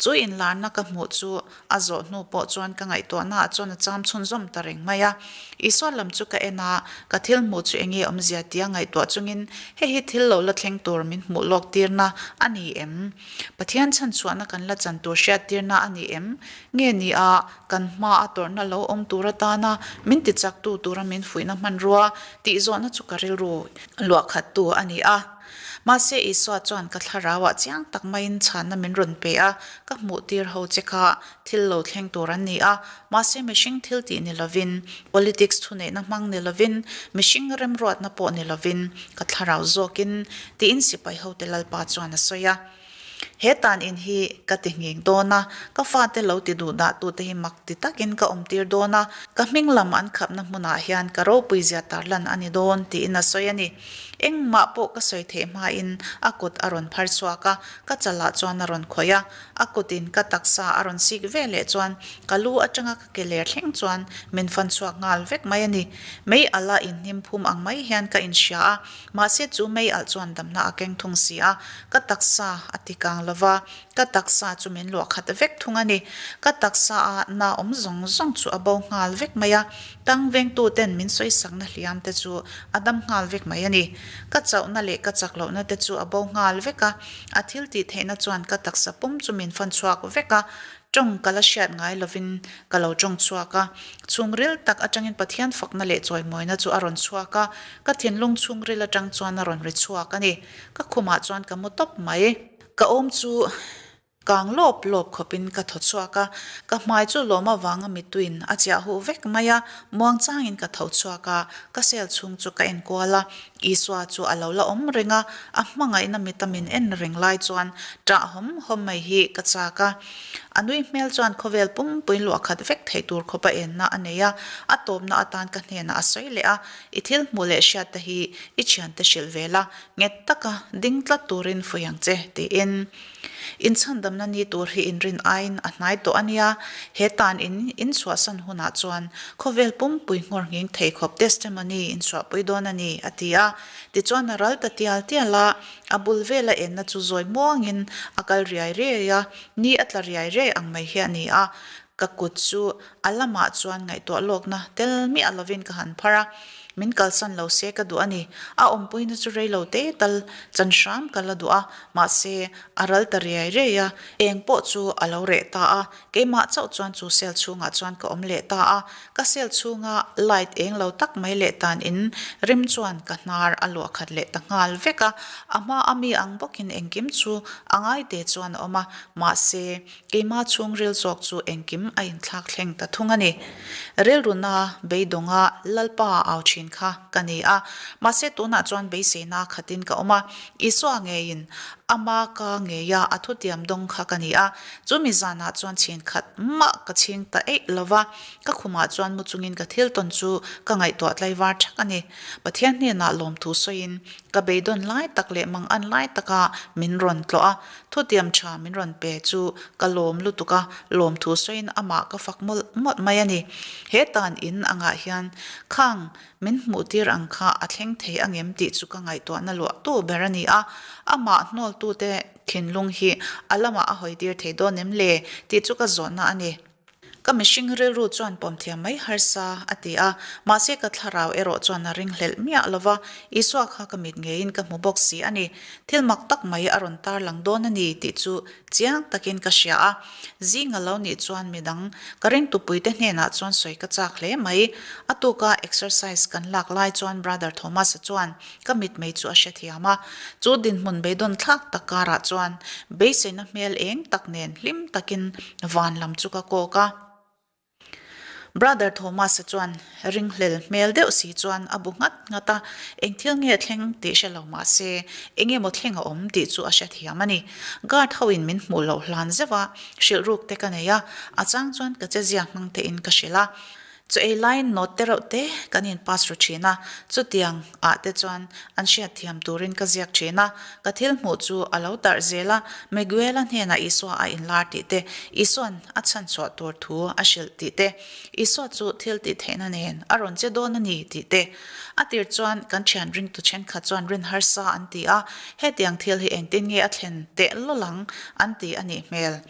Chu inlarna ka hmuh chu A zawh hnu pawh chuan ka ngaihtuahnaah chuan a cham chhunzawm ta reng mai a. Isua lam chu ka en a, ka thil hmuh chu enge awmzia tia ngaihtuah chungin hei hi thil lo la thleng tur min hmuh lawk tirna a ni em? Pathian chhanchhuahna kan la chan tur hriat tirna a ni em? Nge ni a, kan hmaa tawrhna lo awm tur atana min tichaktu tura min fuihna hmanrua tih zawhna chu ka rilru luahkhattu a ni a. Mahse, Isua chuan ka thlarauah chiang tak maiin chhanna min rawn pe a, ka hmuh tir ho che kha thil lo thleng tur an ni a. Mahse, mihring thil tih ni lovin, politics thuneihna hmang ni lovin, mihring remruatna pawh ni lovin, ka thlarau zawkin, tiin sipai hote Lalpa chuan a sawi a. He tan in hi ka ti nghing dawn a, ka fate lo ti duh dah tute hi mak ti takin ka awm tir dawn a, ka hming lam an khapna hmunah hian ka ropui zia tarlan a ni dawn tiin a sawi a ni. Engmah pawh ka sawi theih hmain a kut a rawn phar chhuak a, ka chalah chuan a rawn khawih a, a kutin ka taksa a rawn sik ve leh chuan ka lu atanga ka ke ler thleng chuan min fan chhuak nghal vek mai a ni. Mei alh a inhnim phum ang mai hian ka inhria a, Mahse chu mei alh chuan damna a keng thung si a, ka taksa a ti kang lo va, ka taksa chu min luah khat vek thung a ni. Ka taksa a na awm zawng zawng chu a bo nghal vek mai a, tang vengtu ten min sawisakna hliam te chu a dam nghal vek mai a ni. Ka chauhna leh ka chak lohna te chu a bo nghal vek a, a thil tih theihna chuan ka taksa pum chu min fan chhuak vek a, Tawng ka la hriat ngai lovin ka lo tawng chhuak a, chhungril tak atangin Pathian fakna leh chawimawina chu a rawn chhuak a, ka thinlung chhungril atang chuan a rawn ri chhuak a ni. Ka khumah chuan ka mu tawp mai. Ka awm chu kang lawp lawp khawpin ka thaw chhuak a, ka hmai chu lawm avanga mituin a chiah huh vek mai a, muangchangin ka tho chhuak a, ka sel chhung chu ka enkual a, Isua chu a lo la awm reng a, a hmangaihna mita min en reng lai chuan ṭah hawm hawm mai hi ka chak a. A nui hmel chuan khawvel pumpuiin luah khat vek theih tur khawpa enna a nei a, a tawpna atan ka hnenah a sawi leh a, I thil hmuh leh hriatte hi i thiante hrilh ve la, nghet taka ding tlat turin fuih ang che, tiin. Inchhandamna ni tur hi inrin aiin a hnai tawh a nia, he tan in inchhuahsan hunah chuan khawvel pumpui nghawr nghing thei khawp testimony inchhuahpui dawn a ni, a ti a. Tichuan a ral ta tial tial a, a bul vela enna chu zawi muangin a kal riai riai a, ni a tla riai riai ang mai hi a ni a. Ka kut chu a lamah chuan ngaihtuah lawkna tel miah lovin ka han phar a, min kalsan lo se ka duh a ni. A awmpuina chu rei lo te tal chan hram ka la duh a, mahse a ral ta riai riai a, eng pawh chu a lo reh ta a, keimah chauh chuan chu cell chhungah chuan ka awm leh ta a, ka cell chhunga light eng lo tak mai leh tan in rim chuan ka hnar a luah khat leh ta nghal vek a, a hma a mi ang bawkin engkim chu a ngai te chuan a awm a, mahse Keima chhungril zawk chu engkim a inthlak thleng ta thung a ni. Rilruna beidawnga Lalpa au thin kha ka ni a, mahse tunah chuan beiseina khatin ka awm a, Isua ngeiin ama ka ngeia a thutiam dawng kha ka ni a, chumi zanah chuan chhin khat mah ka chhing ta eih lo va, ka khumah chuan mu chungin ka thil tawn chu ka ngaihtuah tlaivar thak a ni. Pathian hnenah lawmthu sawiin ka beidawn lai tak leh mangan lai taka min rawn tlawh a, Thutiam tha min rawn pe chu ka lawm lutuk a, lawmthu sawiin amah ka fak mawlh mawlh mai a ni. He tan in angah hian khang min hmuh tir ang kha a thleng thei angem tih chu ka ngaihtuahna luahtu ber a ni a, amah hnawltute thinlung hi a lamah a hawi tir thei dawn em le tih chu ka zawhna a ni. Ka mihring rilru chuan pawm thiam mai harsa, a ti a. Mahse ka thlarau erawh chuan a ringhlelh miah lo va, Isua kha ka mit ngeiin ka hmu bawk si a ni. Thil mak tak mai a rawn tarlang dawn a ni tih chu chiang takin ka hria a. Zinga lo nih chuan midang ka ringtupuite hnenah chuan sawi ka chak hle mai. A tuka exercise kan lak lai chuan Brother Thomas-a chuan Ka mitmei chu a hrethiam a, chu dinhmun beidawn thlak tak karah chuan beiseina hmel eng tak nen hlim takin van lam chu ka kawk a. Brother Thomas-a chuan ringhlel hmel deuh si chuan a bu nghat nghat a, eng thil nge thleng tih hre lo mah se eng emaw thleng a awm tih chu a hrethiam a ni. Guard hoin min hmuh loh hlan zeuh a, hrilh ruk te ka nei a, a chang chuan ka chezia hmang tein ka hrilh a. Chu ei laiin note te reuh te kan in pass ru thin a, chutiang ah te chuan an hriat thiam turin ka ziak thin a, ka thil hmuh chu a lo tarh zel a, Miguel-a hnenah Isua a inlar tih te, Isua'n a chhan chhuah tur thu a hrilh tih te, Isua chu thil tih theihna nen a rawn che dawn a ni tih te. A tir chuan kan thian ringtu thenkhat chuan rin harsa an ti a, hetiang thil hi engtin nge a thlen teh lawlh ang an ti a nih hmel.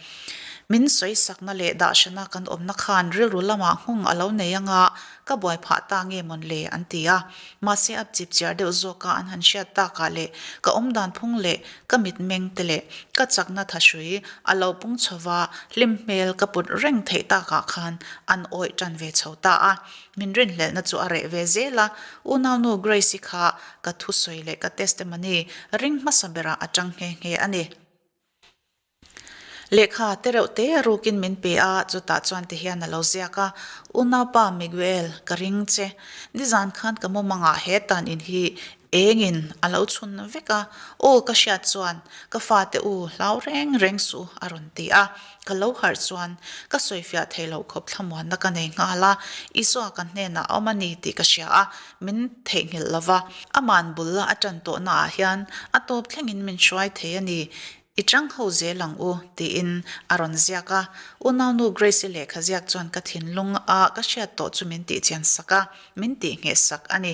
Min sawisakna leh dahhrana kan awmna khan rilru lamah nghawng a lo nei anga ka buai phah ta nge mawn le an ti a. Mahse a chip chiar deuh zawka an han hriat takah leh ka awmdan phung leh ka mitmeng te leh ka chakna thahrui a lo pung chhova hlim hmel ka put reng theih takah khan an awih tan ve chho ta a. Min rinhlelhna chu a reh ve zel a, unaunu Grace-i kha ka thusawi leh ka testimony ring hmasa berah a tang nghe nghe a ni. Lehkha te reuh te rukin min pe a, chutah chuan ti hian a lo ziak a, Unaupa Miguel, ka ring che. Nizan khan ka mumangah he tan in hi Engin a lo chhun vek a, Aw ka hriat chuan ka fate u hlau reng reng suh a rawn ti a. Ka lo harh chuan ka sawifiah thei loh khawp thlamuanna ka nei nghal a, Isua ka hnenah a awm a ni tih ka hria a, min theihnghilh lo va, aman bul a tan tawhnaah hian a tawp thlengin min hruai thei a ni. I chang ho zel ang u, tiin a rawn ziak a. Unaunu Grace-i lehkha ziak chuan ka thinlung a ka hriat tawh chu min tihchian sak a, min tihngheh sak a ni.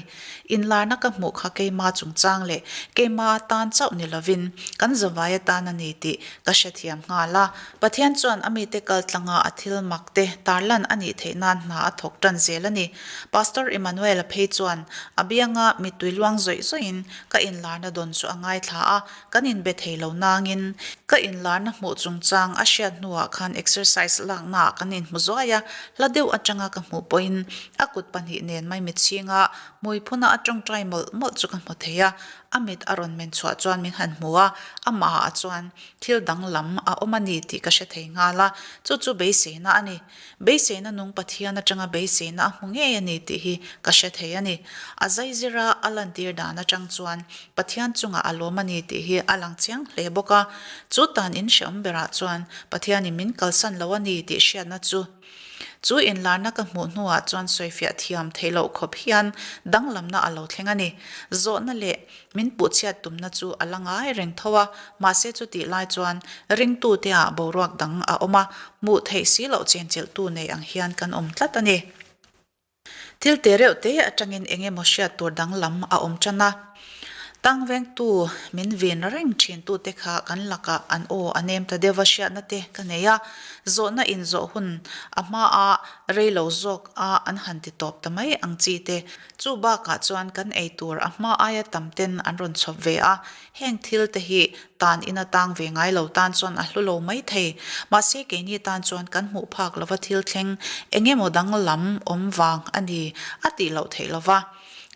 Inlarna ka hmuh kha keima chungchang leh keima tan chauh ni lovin kan zavai atan a ni tih ka hrethiam nghal a. Pathian chuan a mite kal tlanga a thil mak te tarlan a nih theih nan hna a thawk tan zel a ni. Pastor Emmanuel-a phei chuan a bianga mittui luang zawih zawihin ka inlarna dawn chu a ngaithla a, Kan inbe thei lo nangin ka inlarna hmuh chungchang a hriat hnuah khan exercise laknaah kan inhmu zuai a, hla deuh atanga ka hmuh pawhin a kut pahnih nen mai mitchhinga hmui phuna a tawngtai mawlh mawlh chu ka hmu thei a, a mit a rawn men chhuah chuan min han hmu a, amahah chuan thil danglam a awm a ni tih ka hre thei nghal a, chu chu beiseina a ni. Beiseina nung Pathian atanga beiseina a hmu ngei a ni tih hi ka hre thei a ni. A zaizira a lantir dan atang chuan Pathian chungah a lawm a ni tih hi a lang chiang hle bawk a. Chu tan in hreawm berah chuan Pathianin min kalsan lo a ni tih hriatna chu chu inlarna ka hmuh hnuah chuan sawifiah thiam theih loh khawp hian danglamna a lo thleng a ni. Zawhna leh Min puhchhiat tumna chu a la ngai reng tho a, mahse chutih lai chuan ringtute ah boruak dang a awm a, hmuh theih si loh chenchilhtu nei ang hian kan awm tlat a ni. Thil te reuh te atangin eng emaw hriat tur danglam a awm tan a, tang vengtu min vin reng thintute kha kan lakah an aw a nem ta deuh a hriatna te ka nei a, zawhna inzawh hun a hmaa rei lo zawk a an han ti tawp ta mai ang chi te Chu bakah chuan kan ei tur a hma aia tam ten an rawn chhawp ve a, heng thil te hi tan in a tang ve ngai lo tan chuan a hlu lo mai thei. Mahse keini tan chuan kan hmuh phak lova thil thleng eng emaw dang lam awm vang a ni a tih loh theih lova.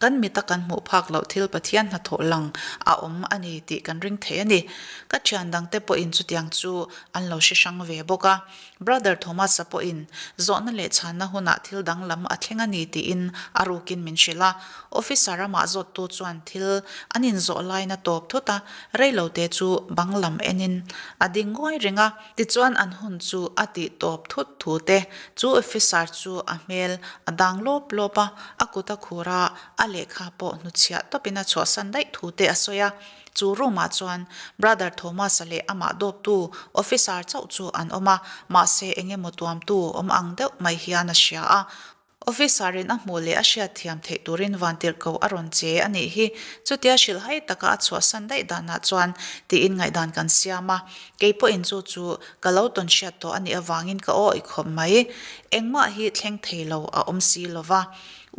Kan mita kan hmuh phak loh thil Pathian hnathawh lang a awm a ni tih kan ring thei a ni. Ka thian dangte pawhin chutiang chu an lo hre hrang ve bawk a. Brother Thomas-a pawhin zawhna leh chhanna hunah thil danglam a thleng a ni tiin a rukin min hrilh a. Officer amah zawttu chuan thil an inzawh laiin a tawp thut a, reilote chu bang lam enin a ding ngawi reng a. Tichuan an hun chu a tih tawp thut thu te chu officer chu a hmel a dang lawp lawp a, a kut a khur a, a lehkha pawh hnuchhiah tawpin a chhuahsan daih thu te a sawi a. Chu room-ah chuan Brother Thomas-a leh amah dawptu officer chauh chu an awm a, mahse eng emaw tuamtu awm ang deuh mai hian a hria a. Officer-in a hmuh leh a hriat thiam theih turin vantirhkoh a rawn che a nih hi. Chutia hrilhhai taka a chhuahsan daih danah chuan tiin ngaihdan kan siam a, kei pawhin chu chu ka lo tawn hriat tawh a nih avangin ka aw i khawp mai. Engmah hi thleng thei lo a awm si lo va.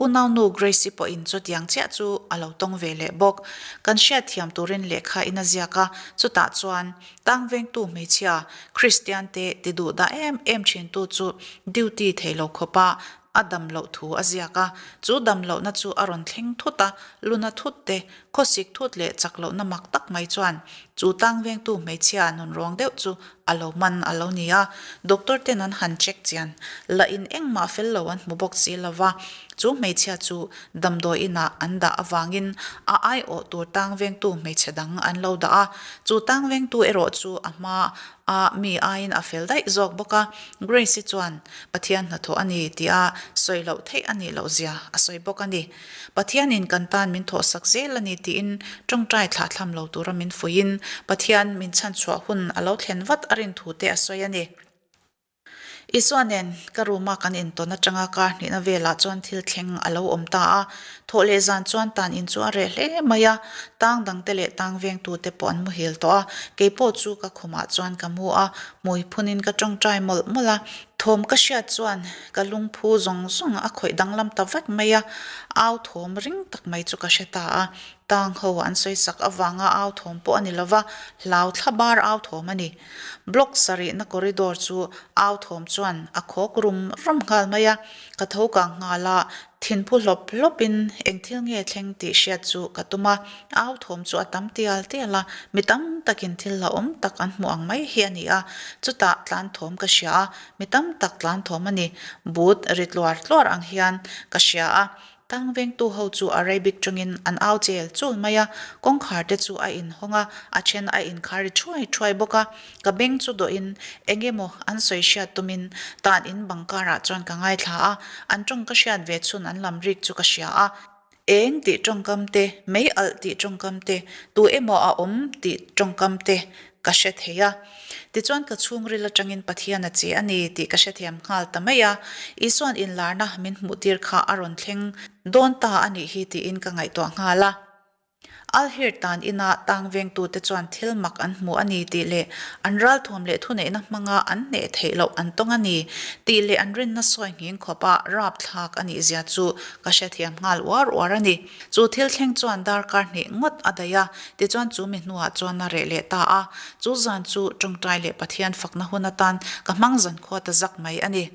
Unaunu Grace-i pawhin chutiang chiah chu a lo tawng ve leh bawk. Kan hriatthiam turin lehkha in a ziak a, chutah chuan tang vengtu hmeichhia Kristiante ti duh dah em em thintu chu duty thei lo khawpa a dam loh thu a ziak a. Chu dam lohna chu a rawn thleng thut a, luna thut te, khawsik thut leh chak lohna mak tak mai chuan chu tang vengtu hmeichhia nunrawng deuh chu a lo man a lo ni a, doctor ten an han check chian la in engmah fel lo an hmu bawk si lo va, chu hmeichhia chu damdawi inah an dah avangin a aiawh tur tang vengtu hmeichhe dang an lo dah a, chu tang vengtu erawh chu a hma a mi aiin a fel daih zawk bawk a, Grace-i chuan Pathian hnathawh a ni tia sawi loh theih a nih loh zia a sawi bawk a ni. Pathianin kan tan min thawhsak zel a ni tiin tawngtai thlahthlam lo tura min fuihin Pathian min chhanchhuah hun a lo thlen vat a rin thu te a sawi a ni. Isua nen ka room a kan intawn atanga kar hnihna velah chuan thil thleng a lo awm ta a, thawh leh zan chuan tan in chu a reh hle mai a, tang dangte leh tang vengtute pawh an muhil tawh a, keipawh chu ka khumah chuan ka mu a, hmui phunin ka tawngtai mawlh mawlh a, Thawm ka hriat chuan ka lungphu zawng zawng a khawih danglam ta vek mai a, au thawm ring tak mai chu ka hre ta a. Tang ho an sawi sak avanga au thawm pawh a ni lova, hlau thla bar au thawm a ni. Block sarihna corridor chu au thawm chuan a khawk rum rum nghal mai a, ka tho kang nghal a, thinphu hlawp hlawpin eng thil nge thleng tih hriat chu ka tum a, au thawm chu a tam tial tial a, mi tam takin thil hlauhawm tak an hmuh ang mai hi a ni a, chutah tlan thawm ka hria a, mi tam tak tlan thawm a ni, but ri tluar tluar ang hian ka hria a. Tang vengtu ho chu Arabic tawngin an au chel chul mai a, kawngkhar te chu a inhawng a, a then a inkhar ri thuai thuai bawk a. Ka beng chu dawhin eng emaw an sawi hriat tumin tan in bang karah chuan ka ngaithla a, an tawng ka hriat ve chhun an lam rik chu ka hria a. Eng tih tawngkam te, mei alh tih tawngkam te, tu emaw a awm tih tawngkam te ka hre thei a. Tichuan ka chhungril atangin Pathian a che a ni tih ka hrethiam nghal ta mai a. Isua'n inlarna min hmuhtir kha a rawn thleng dawn ta a nih hi tiin ka ngaihtuah nghal a. Alhir tan ina tang vengtute chuan thil mak an hmu a ni tih leh an ralthuam leh thuneihna hmanga an hneh theih loh an tawng a ni tih leh an rinna sawi nghing khawpa rapthlak a nih zia chu ka hrethiam nghal uar uar a ni. Chu thil thleng chuan darkar hnih ngawt a daih a, tichuan chu mi hnuah chuan a reh leh ta a. Chu zan chu tawngtai leh Pathian fakna hun atan ka hmang zan khua ta zak mai a ni.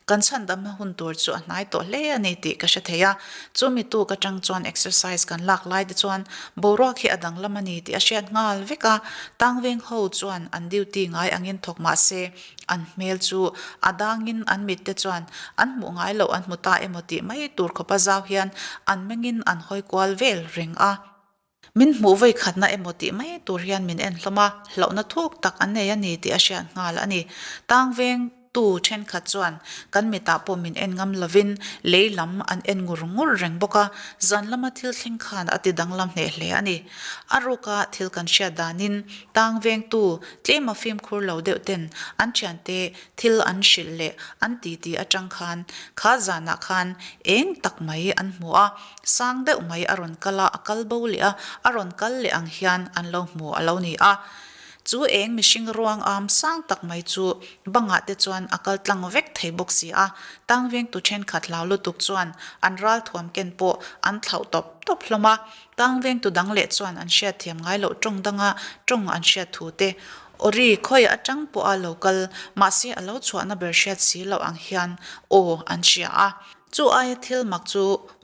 Kan chhandamna hun tur chu a hnai tawh hle a ni tih ka hre thei a. Chu mi tuk atang chuan exercise kan lak lai te chuan boruak hi a danglam a ni tih a hriat nghal vek a. Tangveng ho chuan an duty ngai angin thawk mah se an hmel chu a dangin an mit te chuan an hmuh ngai loh an hmu ta emaw tih mai tur khawpa zau hian an mengin an hawi kual vel reng a. Min hmuh vawi khatna emaw tih mai tur hian min en hlawm a, hlauhna thuk tak an nei a ni tih a hriat nghal a ni. Tang veng tu thenkhat chuan kan mitah pawh min en ngam lovin lei lam an en ngur ngur reng bawk a, zan lama thil thleng khan a ti danglam hneh hle a ni. A ruka thil kan hriat danin tang vengtu tlema fimkhur lo deuh ten an thiante thil an hrilh leh an titi atang khan kha zanah khan eng tak mai an hmu a, Sang deuh mai a rawn kal a, a kal bo leh a, a rawn kal leh ang hian an lo hmu a lo ni a. Chu eng mihring ruang am sang tak mai chu bangah te chuan a kal tlang vek thei bawk si a, tang vengtu thenkhat hlau lutuk chuan an ral thuam ken pawh an thlauh tawp tawp hlawm a. Tang vengtu dang leh chuan an hriatthiam ngai loh tawng danga tawng an hriat thu te Awri khawi atang pawh a lo kal, mahse a lo chhuahna ber hriat si loh ang hian aw an hria a. Chu aia thil mak chu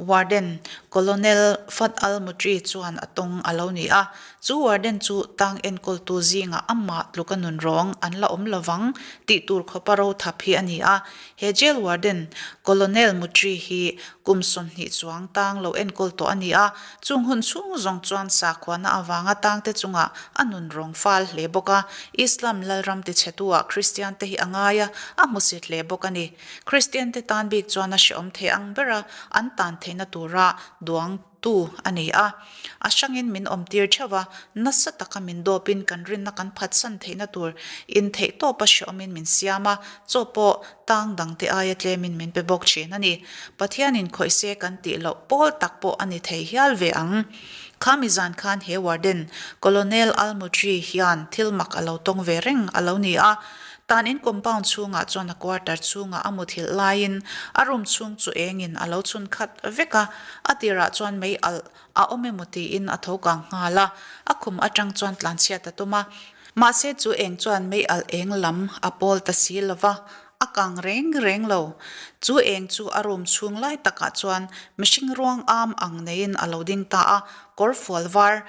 Warden Colonel Fat Al-Mutri chuan a tawng a lo ni a. Chu Warden chu tang enkawltu zingah amah tluka nun rawng an la awm lovang tih tur khawpa ro thap hi a ni a. He Jail Warden Colonel Mutri hi kum 20 chuang tang lo enkawl tawh a ni a. Chung hun chhung zawng chuan sakhuana avanga tangte chungah a nun rawng fal hle bawk a. Islam lalram tichhetu-ah Kristiante hi a ngai a, a hmusit hle bawk a ni. Kristiante tan bik chuan a hrehawm thei ang bera an tan theihna tura duangtu a ni a. A hrangin min awmtir theuh a, nasa taka min dawpin kan rinna kan phatsan theihna tur intheih tawpa hrehawmin min siam a, chaw pawh tang dangte aia tlemin min pe bawk thin a ni. Pathianin khawih se kan tih loh pawl tak pawh a ni thei hial ve ang. Khami zan khan he warden, Colonel Al-Mutri hian thil mak a lo tawng ve reng a lo ni a. Tan in compound chhungah chuan a quarter chhungah a muthilh laiin a room chhung chu engin a lo chhun khat vek a, a tirah chuan mei alh a awm emaw tiin a tho kang nghal a, a khum atang chuan tlanchhiat a tum a. Mahse chu eng chuan mei alh eng lam a pawl ta si lo va, a kang reng reng lo. Chu eng chu a room chhung lai takah chuan mihring ruang am ang neiin a lo ding ta a, kawrfual var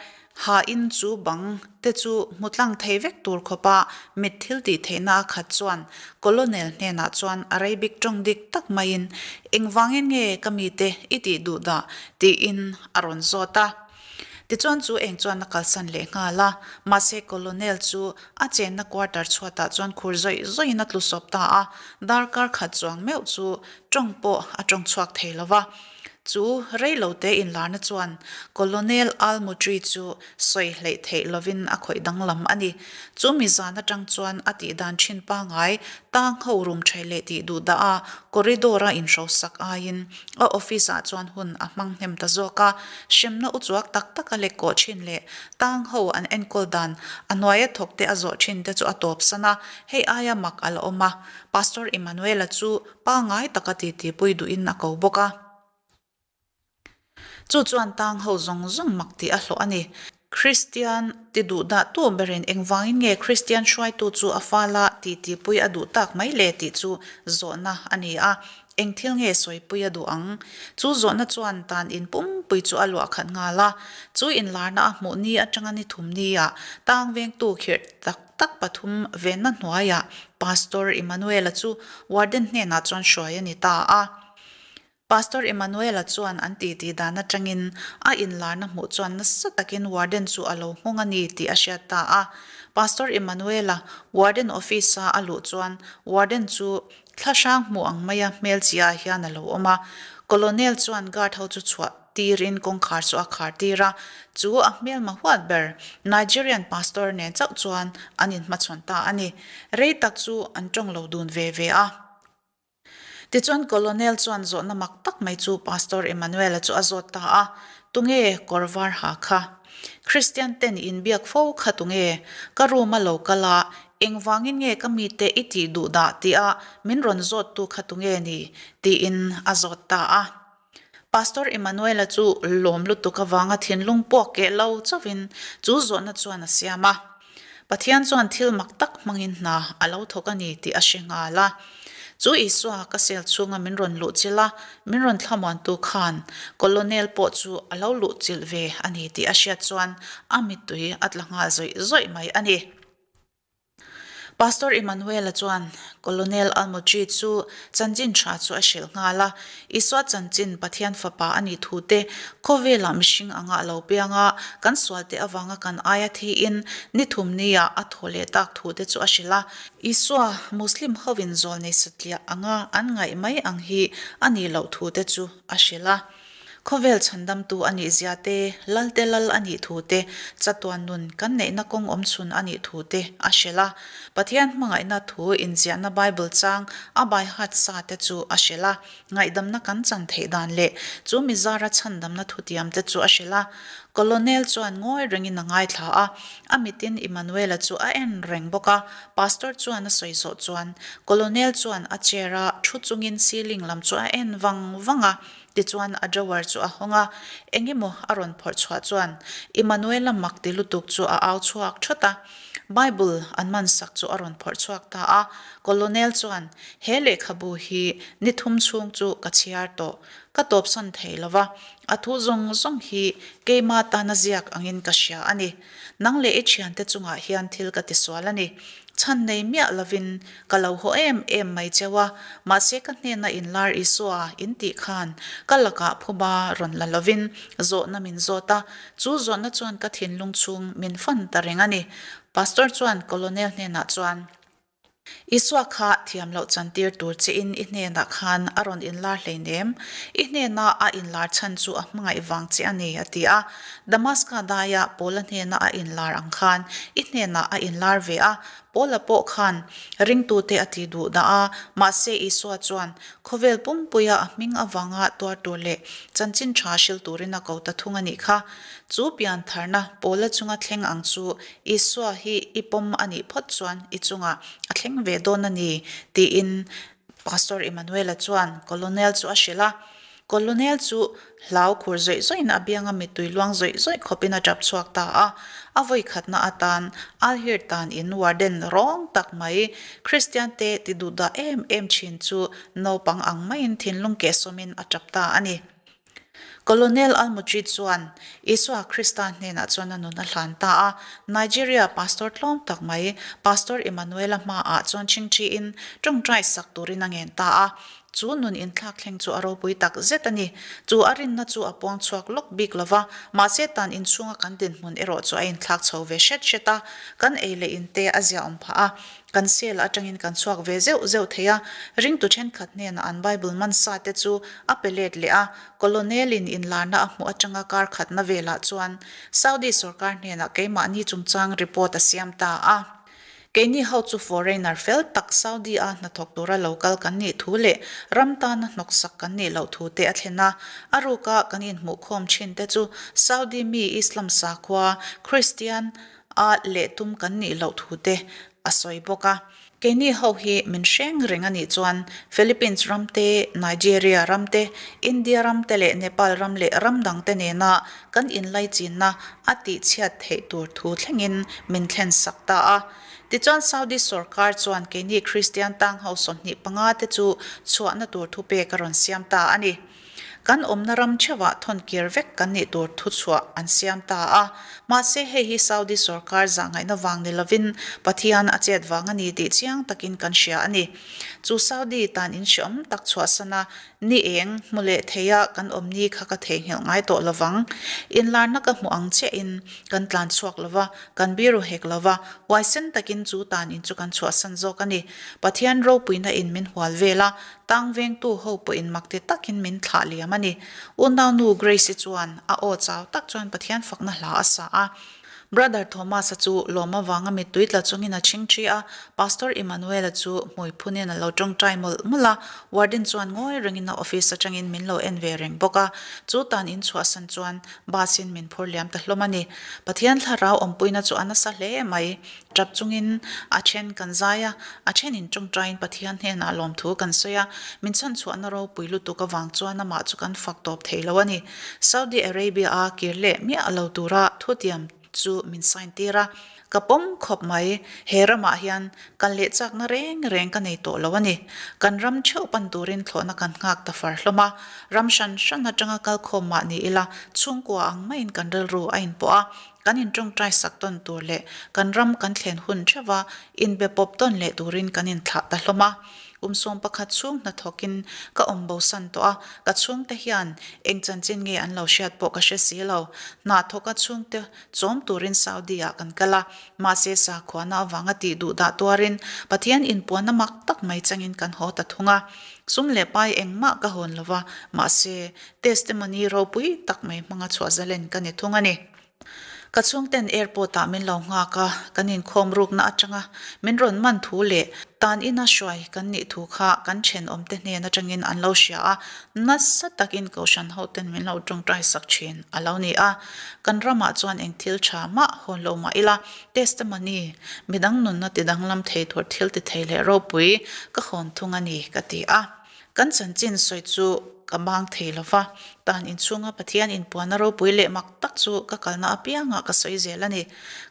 Ha in chu bang te chu hmu tlang thei vek tur khawpa mit thil tih theihna a khat chuan Colonel hnenah chuan a rei bik tawng dik tak maiin, Engvangin nge ka mite i tih duh dah? tiin a rawn zawt a. Tichuan chu eng chuan a kalsan leh nghal a, mahse Colonel chu a chenna quarter chhuatah chuan khur zawih zawihin a tlu sawp ta a, darkar khat chuang meuh chu tawng pawh a tawng chhuak thei lo va. Chu reilote inlarna chuan Colonel Al-Mutri chu sawi hleih theih lovin a khawih danglam a ni. Chu mi zan atang chuan a tih dan thin pangngai tang ho rum thei leh tih duh dah a, corridor-a inhrosak aiin a office-ah chuan hun a hmang hnem ta zawk a. Hremna uchuak tak tak a lek kawh thin leh tang ho an enkawl dan a hnuaia thawk te a zawh thin te chu a tawpsan a, hei aia mak a la awm a. Pastor Emmanuel-a chu Pangngai taka titipui duhin a ko bawk a. Chu chuan tang ho zawng zawng mak tih a hlawh a ni. Kristian ti duh dah tu berin engvangin nge Kristian hruaitu chu a fala titipui a duh tak mai le tih chu zawhna a ni a. Eng thil nge sawipui a duh ang? Chu zawhna chuan tan in pumpui chu a luah khat nghal a. Chu inlarna a hmuh ni atanga ni thum nia tang vengtu khirh tak tak pathum venna hnuaiah Pastor Emmanuel-a chu warden hnenah chuan hruai a ni ta a. Pastor Emmanuel-a chuan an titi dan atangin a inlarna hmuh chuan nasa takin warden chu a lo nghawng a ni tih a hriat ta a. Pastor Emmanuel-a warden office-a a luh chuan warden chu thlahrang hmuh ang maia hmel chi ah hian a lo awm a. Colonel chuan guard ho chu chhuah tirin kawngkhar chu a khar tir a, chu a hmelma huat ber Nigerian pastor nen chauh chuan an inhmachhawn ta a ni. Rei tak chu an tawng lo dun ve ve a. Tichuan Colonel chuan zawhna mak tak mai chu Pastor Emmanuel-a chu a zawt ta a, Tunge kawr var ha kha? Kristian ten inbiak fo kha tunge? Ka room a lo kal a, engvangin nge ka mite i tih duh dah tia min rawn zawttu kha tunge ni? tiin a zawt ta a. Pastor Emmanuel-a chu lawm lutuk avanga thinlung puak keh lo chauhin chu zawhna chuan a siam a. Pathian chuan thil mak tak hmangin hna a lo thawk a ni tih a hre nghal a. Chu Isua ka sel chhunga min rawn luhchilh a, min rawn thlamuantu khan Colonel pawh chu a lo luhchilh ve a ni tih a hriat chuan a mittui a tla nghal zawih zawih mai a ni. Pastor Emmanuel-a chuan Colonel Almutri chu chanchin tha chu a hrilh nghal a, Isua chanchin Pathian fapa a nih thu te, khawvelah mihring anga a lo piang a, kan sualte avanga kan aia thiin ni thum nia a thaw leh tak thu te chu a hrilh a. Isua Muslim hovin zawlnei satliah anga an ngaih mai ang hi a nih loh thu te chu a hrilh a. Khawvel chhandamtu a nih zia te, Lalte Lal a nih thu te, chatuan nun kan neihna kawng awm chhun a nih thu te a hrilh a. Pathian hmangaihna thu inziahna Bible chang a by heart sa te chu a hrilh a. Ngaihdamna kan chan theih dan leh chu mi zara chhandamna thutiam te chu a hrilh a. Colonel chuan ngawi rengin a ngaithla a, a mitin Emmanuel-a chu a en reng bawk a. Pastor chuan a sawi zawh chuan Colonel chuan a chair-a thu chungin ceiling lam chu a en vang vang a. Tichuan a drawer chu a hawng a, eng emaw a rawn phawrh chhuah chuan Emmanuela mak ti lutuk chu a au chhuak thawt a. Bible an man sak chu a rawn phawrh chhuak ta a, Colonel chuan, He lehkhabu hi ni thum chhung chu ka chhiar tawh, ka tawpsan thei lo va, a thu zawng zawng hi keima tana ziak angin ka hria a ni. Nang leh i thiante chungah hian thil ka tisual a ni. Chhan nei miah lovin ka lo haw em em mai cheu a, mahse ka hnena inlar Isua in tih khan ka lakah phuba rawn la lovin zawhna min zawt a, chu zawhna chuan ka thinlung chhung min fan ta reng a ni. Pastor chuan Colonel hnenah chuan. Isua kha thiam loh chantir tur chein i hnenah khan a rawn inlar hleinem. I hnena a inlar chhan chu a hmangaih vang che a ni, a ti a. Damaska daia Paula hnena a inlar ang khan i hnenah a inlar ve a. Paula pawh khan ringtute a ti duh dah a, mahse Isua chuan khawvel pumpuia a hming avanga tuar tur leh chanchin tha hril turin a ko ta thung a nih kha. Chu piantharna Paula chunga thleng ang chu Isua hi i pawm a nih phawt chuan i chungah a thleng ve dawn a ni, tiin Pastor Emmanuel-a chuan Colonel chu a hrilh a. Colonel chu hlau khur zawih zawihin a bianga mittui luang zawih zawih khawpin a tap chhuak ta a. A vawi khatna atan Alhir tan in warden rawng tak mai Kristiante ti duhdah em em thin chu naupang ang maiin thinlung kehsawmin a tap ta a ni. Colonel Al-Mujid chuan Isua Krista hnenah chuan a nun a hlan ta a. Nigeria pastor tlawm tak mai, Pastor Emmanuel-a hmaah chuan chingchiin tawngtai sak turin a ngen ta a. Chu nun inthlak thleng chu a ropui tak zet a ni. Chu a rinna chu a puang chhuak lawk bik lo va, mahse tan inchhunga kan dinhmun erawh chu a inthlak chho ve hret hret a, kan ei leh in te a ziaawm phah a. Kan sel atangin kan chhuak ve zeuh zeuh thei a, ringtu thenkhat hnenah an Bible man sa te chu a pe let leh a, Colonel-in inlarna a hmuh atanga kar khatna velah chuan Saudi sorkar hnenah keimahni chungchang report a siam ta a. Keini ho chu foreigner fel tak Saudi-a hnathawk tura lo kal kan nih thu leh ram tana hnawksak kan nih loh thu te a thlen a, a ruka kan inhmuhkhawm thin te chu Saudi mi Islam sakhua, Christian, a leh tum kan nih loh thu te a sawi bawk a. Keini ho hi min hreng reng a nih chuan Philippines ram te, Nigeria ram te, India ram te leh Nepal ram leh ram dang te nena kan inlaichinna a tihchhiat theih tur thu thlengin min thlen sak ta a. Tichuan Saudi sorkar chuan keini Kristian tang ho 25 te chu chhuahna tur thupek a rawn siam ta a ni. Kan awmna ram theuhah thawn kir vek kan nih tur thuchhuah an siam ta a. Mahse hei hi Saudi sorkar zahngaihna vang ni lovin Pathian a chet vang a ni tih chiang takin kan hria a ni. Chu Saudi tan inhreawm tak chhuahsana. Ni eng, hmu leh theia kan awm ni kha ka theihnghilh ngai tawh lovang. Inlarna ka hmuh ang chiahin kan tlan chhuak lova, kan biru hek lova, huaisen takin chu tan in chu kan chhuahsan zawk a ni. Pathian ropuina in min hual vel a, tang vengtu ho pawhin makti takin min thlah liam a ni. Unaunu Grace-i chuan a aw chau tak chuan Pathian fakna hla a sa a. Brother Thomas-a chu lawm avanga mittui tla chungin a chhing thi a, Pastor Emmanuel-a chu hmui phunin a lo tawngtai mawlh mawlh a, Warden chuan ngawi rengin a office atangin min lo en ve reng bawk a, chu tan in chhuahsan chuan bus in min phur liam ta hlawm a ni. Pathian thlarau awmpuina chu a nasa hle mai. Tap chungin a then kan zai a, a thenin tawngtaiin Pathian hnenah lawmthu kan sawi a, min chhanchhuahna ropui lutuk avang chuan amah chu kan fak tawp thei lo a ni. Saudi Arabia-a kir leh miah lo tura thutiam chu min sign tir a, ka pawm khawp mai. He ramah hian kal leh chakna reng reng ka nei tawh lo a ni. Kan ram theuh pan turin thlawhna kan nghak ta far hlawm a, ram hran hran atanga kal khawm mah ni ila chhungkua ang maiin kan rilru a inpawh a, kan inṭawngṭai sak tawn tur leh kan ram kan thlen hun theuha inbe pawp tawn leh turin kan inthlah ta hlawm a. Kum 11 chhung hnathawkin ka awm bosan tawh a, ka chhungte hian eng chanchin nge an lo hriat pawh ka hre si lo. Hna thawka chhungte chawm turin Saudi ah kan kal a, mahse sakhuana avanga tih duh dah tuarin Pathian inpuanna mak tak mai changin kan haw ta thung a. Sum leh pai engmah ka hawn lo va, mahse testimony ropui tak mai hmanga chhuah zalen ka ni thung a ni. Ka chhungten airport ah min lo nghak a, kan inkhawm rukna atanga min rawn man thu leh tan ina hruai kan nih thu kha kan thenawmte hnen atangin an lo hria a, nasa takin Kohhran hoten min lo tawngtai sak thin a lo ni a. Kan ramah chuan eng thil tha mah hawn lo mah ila, testimony, midang nunna tidanglam thei tur thil ti thei leh ropui ka hawn thung a ni ka ti a. Kan chanchin sawi chu ka mang thei lo va, tan inchhunga Pathian inpuanna ropui leh mak tak chu ka kalna apiangah ka sawi zel a ni.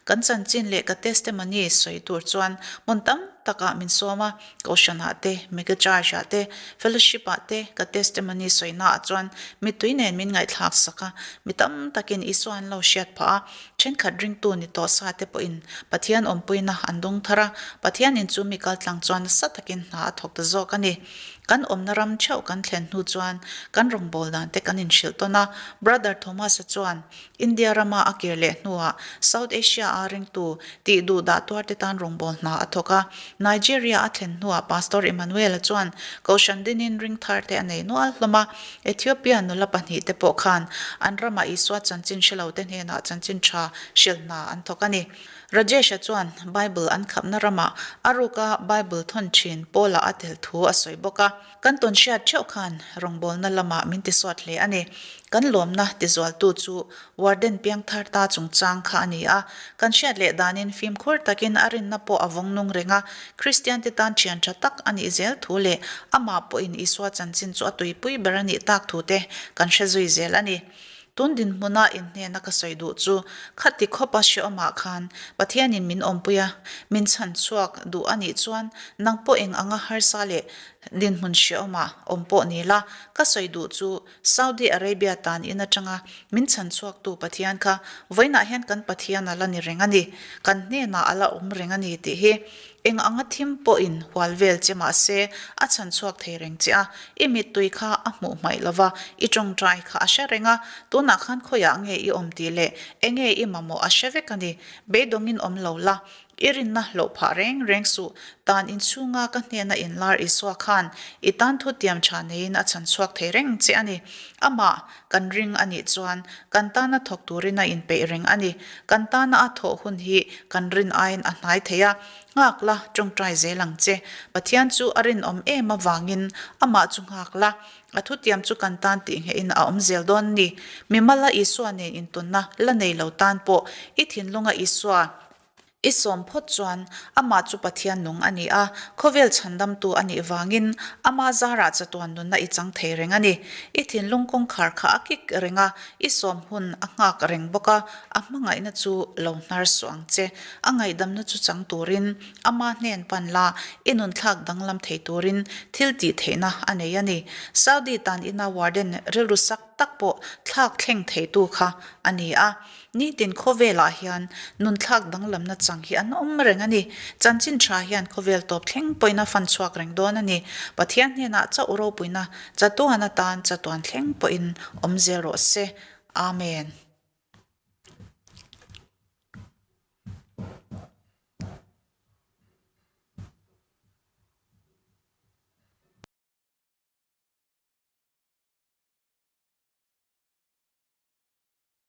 Kan chanchin leh ka testimony sawi tur chuan hmun tam takah min sawm a, Kohhranah te, Mega Church-ah te, Fellowship-ah te ka testimony sawinaah chuan mittui nen min ngaihthlak sak a, mi tam takin Isua an lo hriat phah a, thenkhat ringtu ni tawh sa te pawhin Pathian awmpuina an dawng thar a, Pathianin chu mi kaltlang chuan nasa takin hna a thawk ta zawk a ni. Kan awmna ram theuh kan thlen hnu chuan kan rawngbâwl dan te kan inhrilh tawn a. Brother Thomas-a chuan India rama a kir leh hnuah South Asia-a ringtu tih duh dah tuar te tan rawngbâwl hna a thawk a. Nigeria a thlen hnuah Pastor Emmanuel-a chuan Kohhran dinin ring thar te a nei nual hlawm a. Ethiopia nula pahnihte pawh khan an ramah Isua chanchin hre lo te hnenah chanchin tha hrilh hna an thawk a ni. Rajesh-a chuan Bible an khapna ramah a ruka Bible thawn thin Paula a tel thu a sawi bawk a. Kan tawn hriat theuh khan rawngbawlna lamah min tisuat hle a ni. Kan lawmna tizualtu chu Warden piangthar ta chungchang kha a ni a. Kan hriat leh danin fimkhur takin a rinna pawh a vawng nung reng a, Kristiante tan thian tha tak a nih zel thu leh amah pawhin Isua chanchin chu a tuipui ber a nih tak thu te kan hre zui zel a ni. Tun dinhmuna inhnena ka sawi duh chu khati khawpa hrehawmah khan Pathianin min awmpui a, min chhan chhuak duh a nih chuan nang pawh eng anga harsa leh dinhmun hrehawmah awm pawh ni la, ka sawi duh chu Saudi Arabia tan in atanga min chhan chhuaktu Pathian kha vawiinah hian kan Pathian a la ni reng a ni, kan hnenah a la awm reng a ni tih hi Eng anga thim pawhin hual vel che mah se, a chhan chhuak thei reng che a, i mittui kha a hmuh hmaih lo va, i tawngtai kha a hre reng a, tunah khan khawiah nge i awm tih leh enge i mamawh a hre vek a ni. Beidawngin awm lo la, i rinna hlauh phah reng reng suh, tan inchhunga ka hnena inlar Isua khan i tan thutiam tha neiin a chhan chhuak thei reng che a ni. Amah kan ring a nih chuan kan tana thawk turin a inpeih reng a ni. Kan tana a thawh hun hi kan rin aiin a hnai thei a, nghak la, tawngtai zel ang che. Pathian chu a rinawm em avangin amah chu nghak la, a thutiam chu kan tan tih nghehin a awm zel dawn a ni. Mimala Isua nen intawnna la nei lo tan pawh i thinlunga Isua I sawm phawt chuan amah chu Pathian nung a ni a, khawvel chhandamtu a nih vangin ama zarah chatuan nunna i chang thei reng a ni. I thinlung kawngkhar kha a kik reng a, i sawm hun a nghak reng bawk a, a hmangaihna chu lo hnar suh ang che. A ngaihdamna chu chang turin ama hnen pan la, i nunthlak danglam thei turin thil tih theihna a nei a ni. Saudi tan ina warden rilru sak. tak pawh thlak thleng theitu kha a ni a. Nitin khawvelah hian nun thlak danglamna chang hi an awm reng a ni. Chanchin tha hian khawvel tawp thleng pawhin a fan chhuak reng dawn a ni. Pathian hnenah chauh ropuina chatuan atan chatuan thleng pawhin awm zel rawh se. Amen.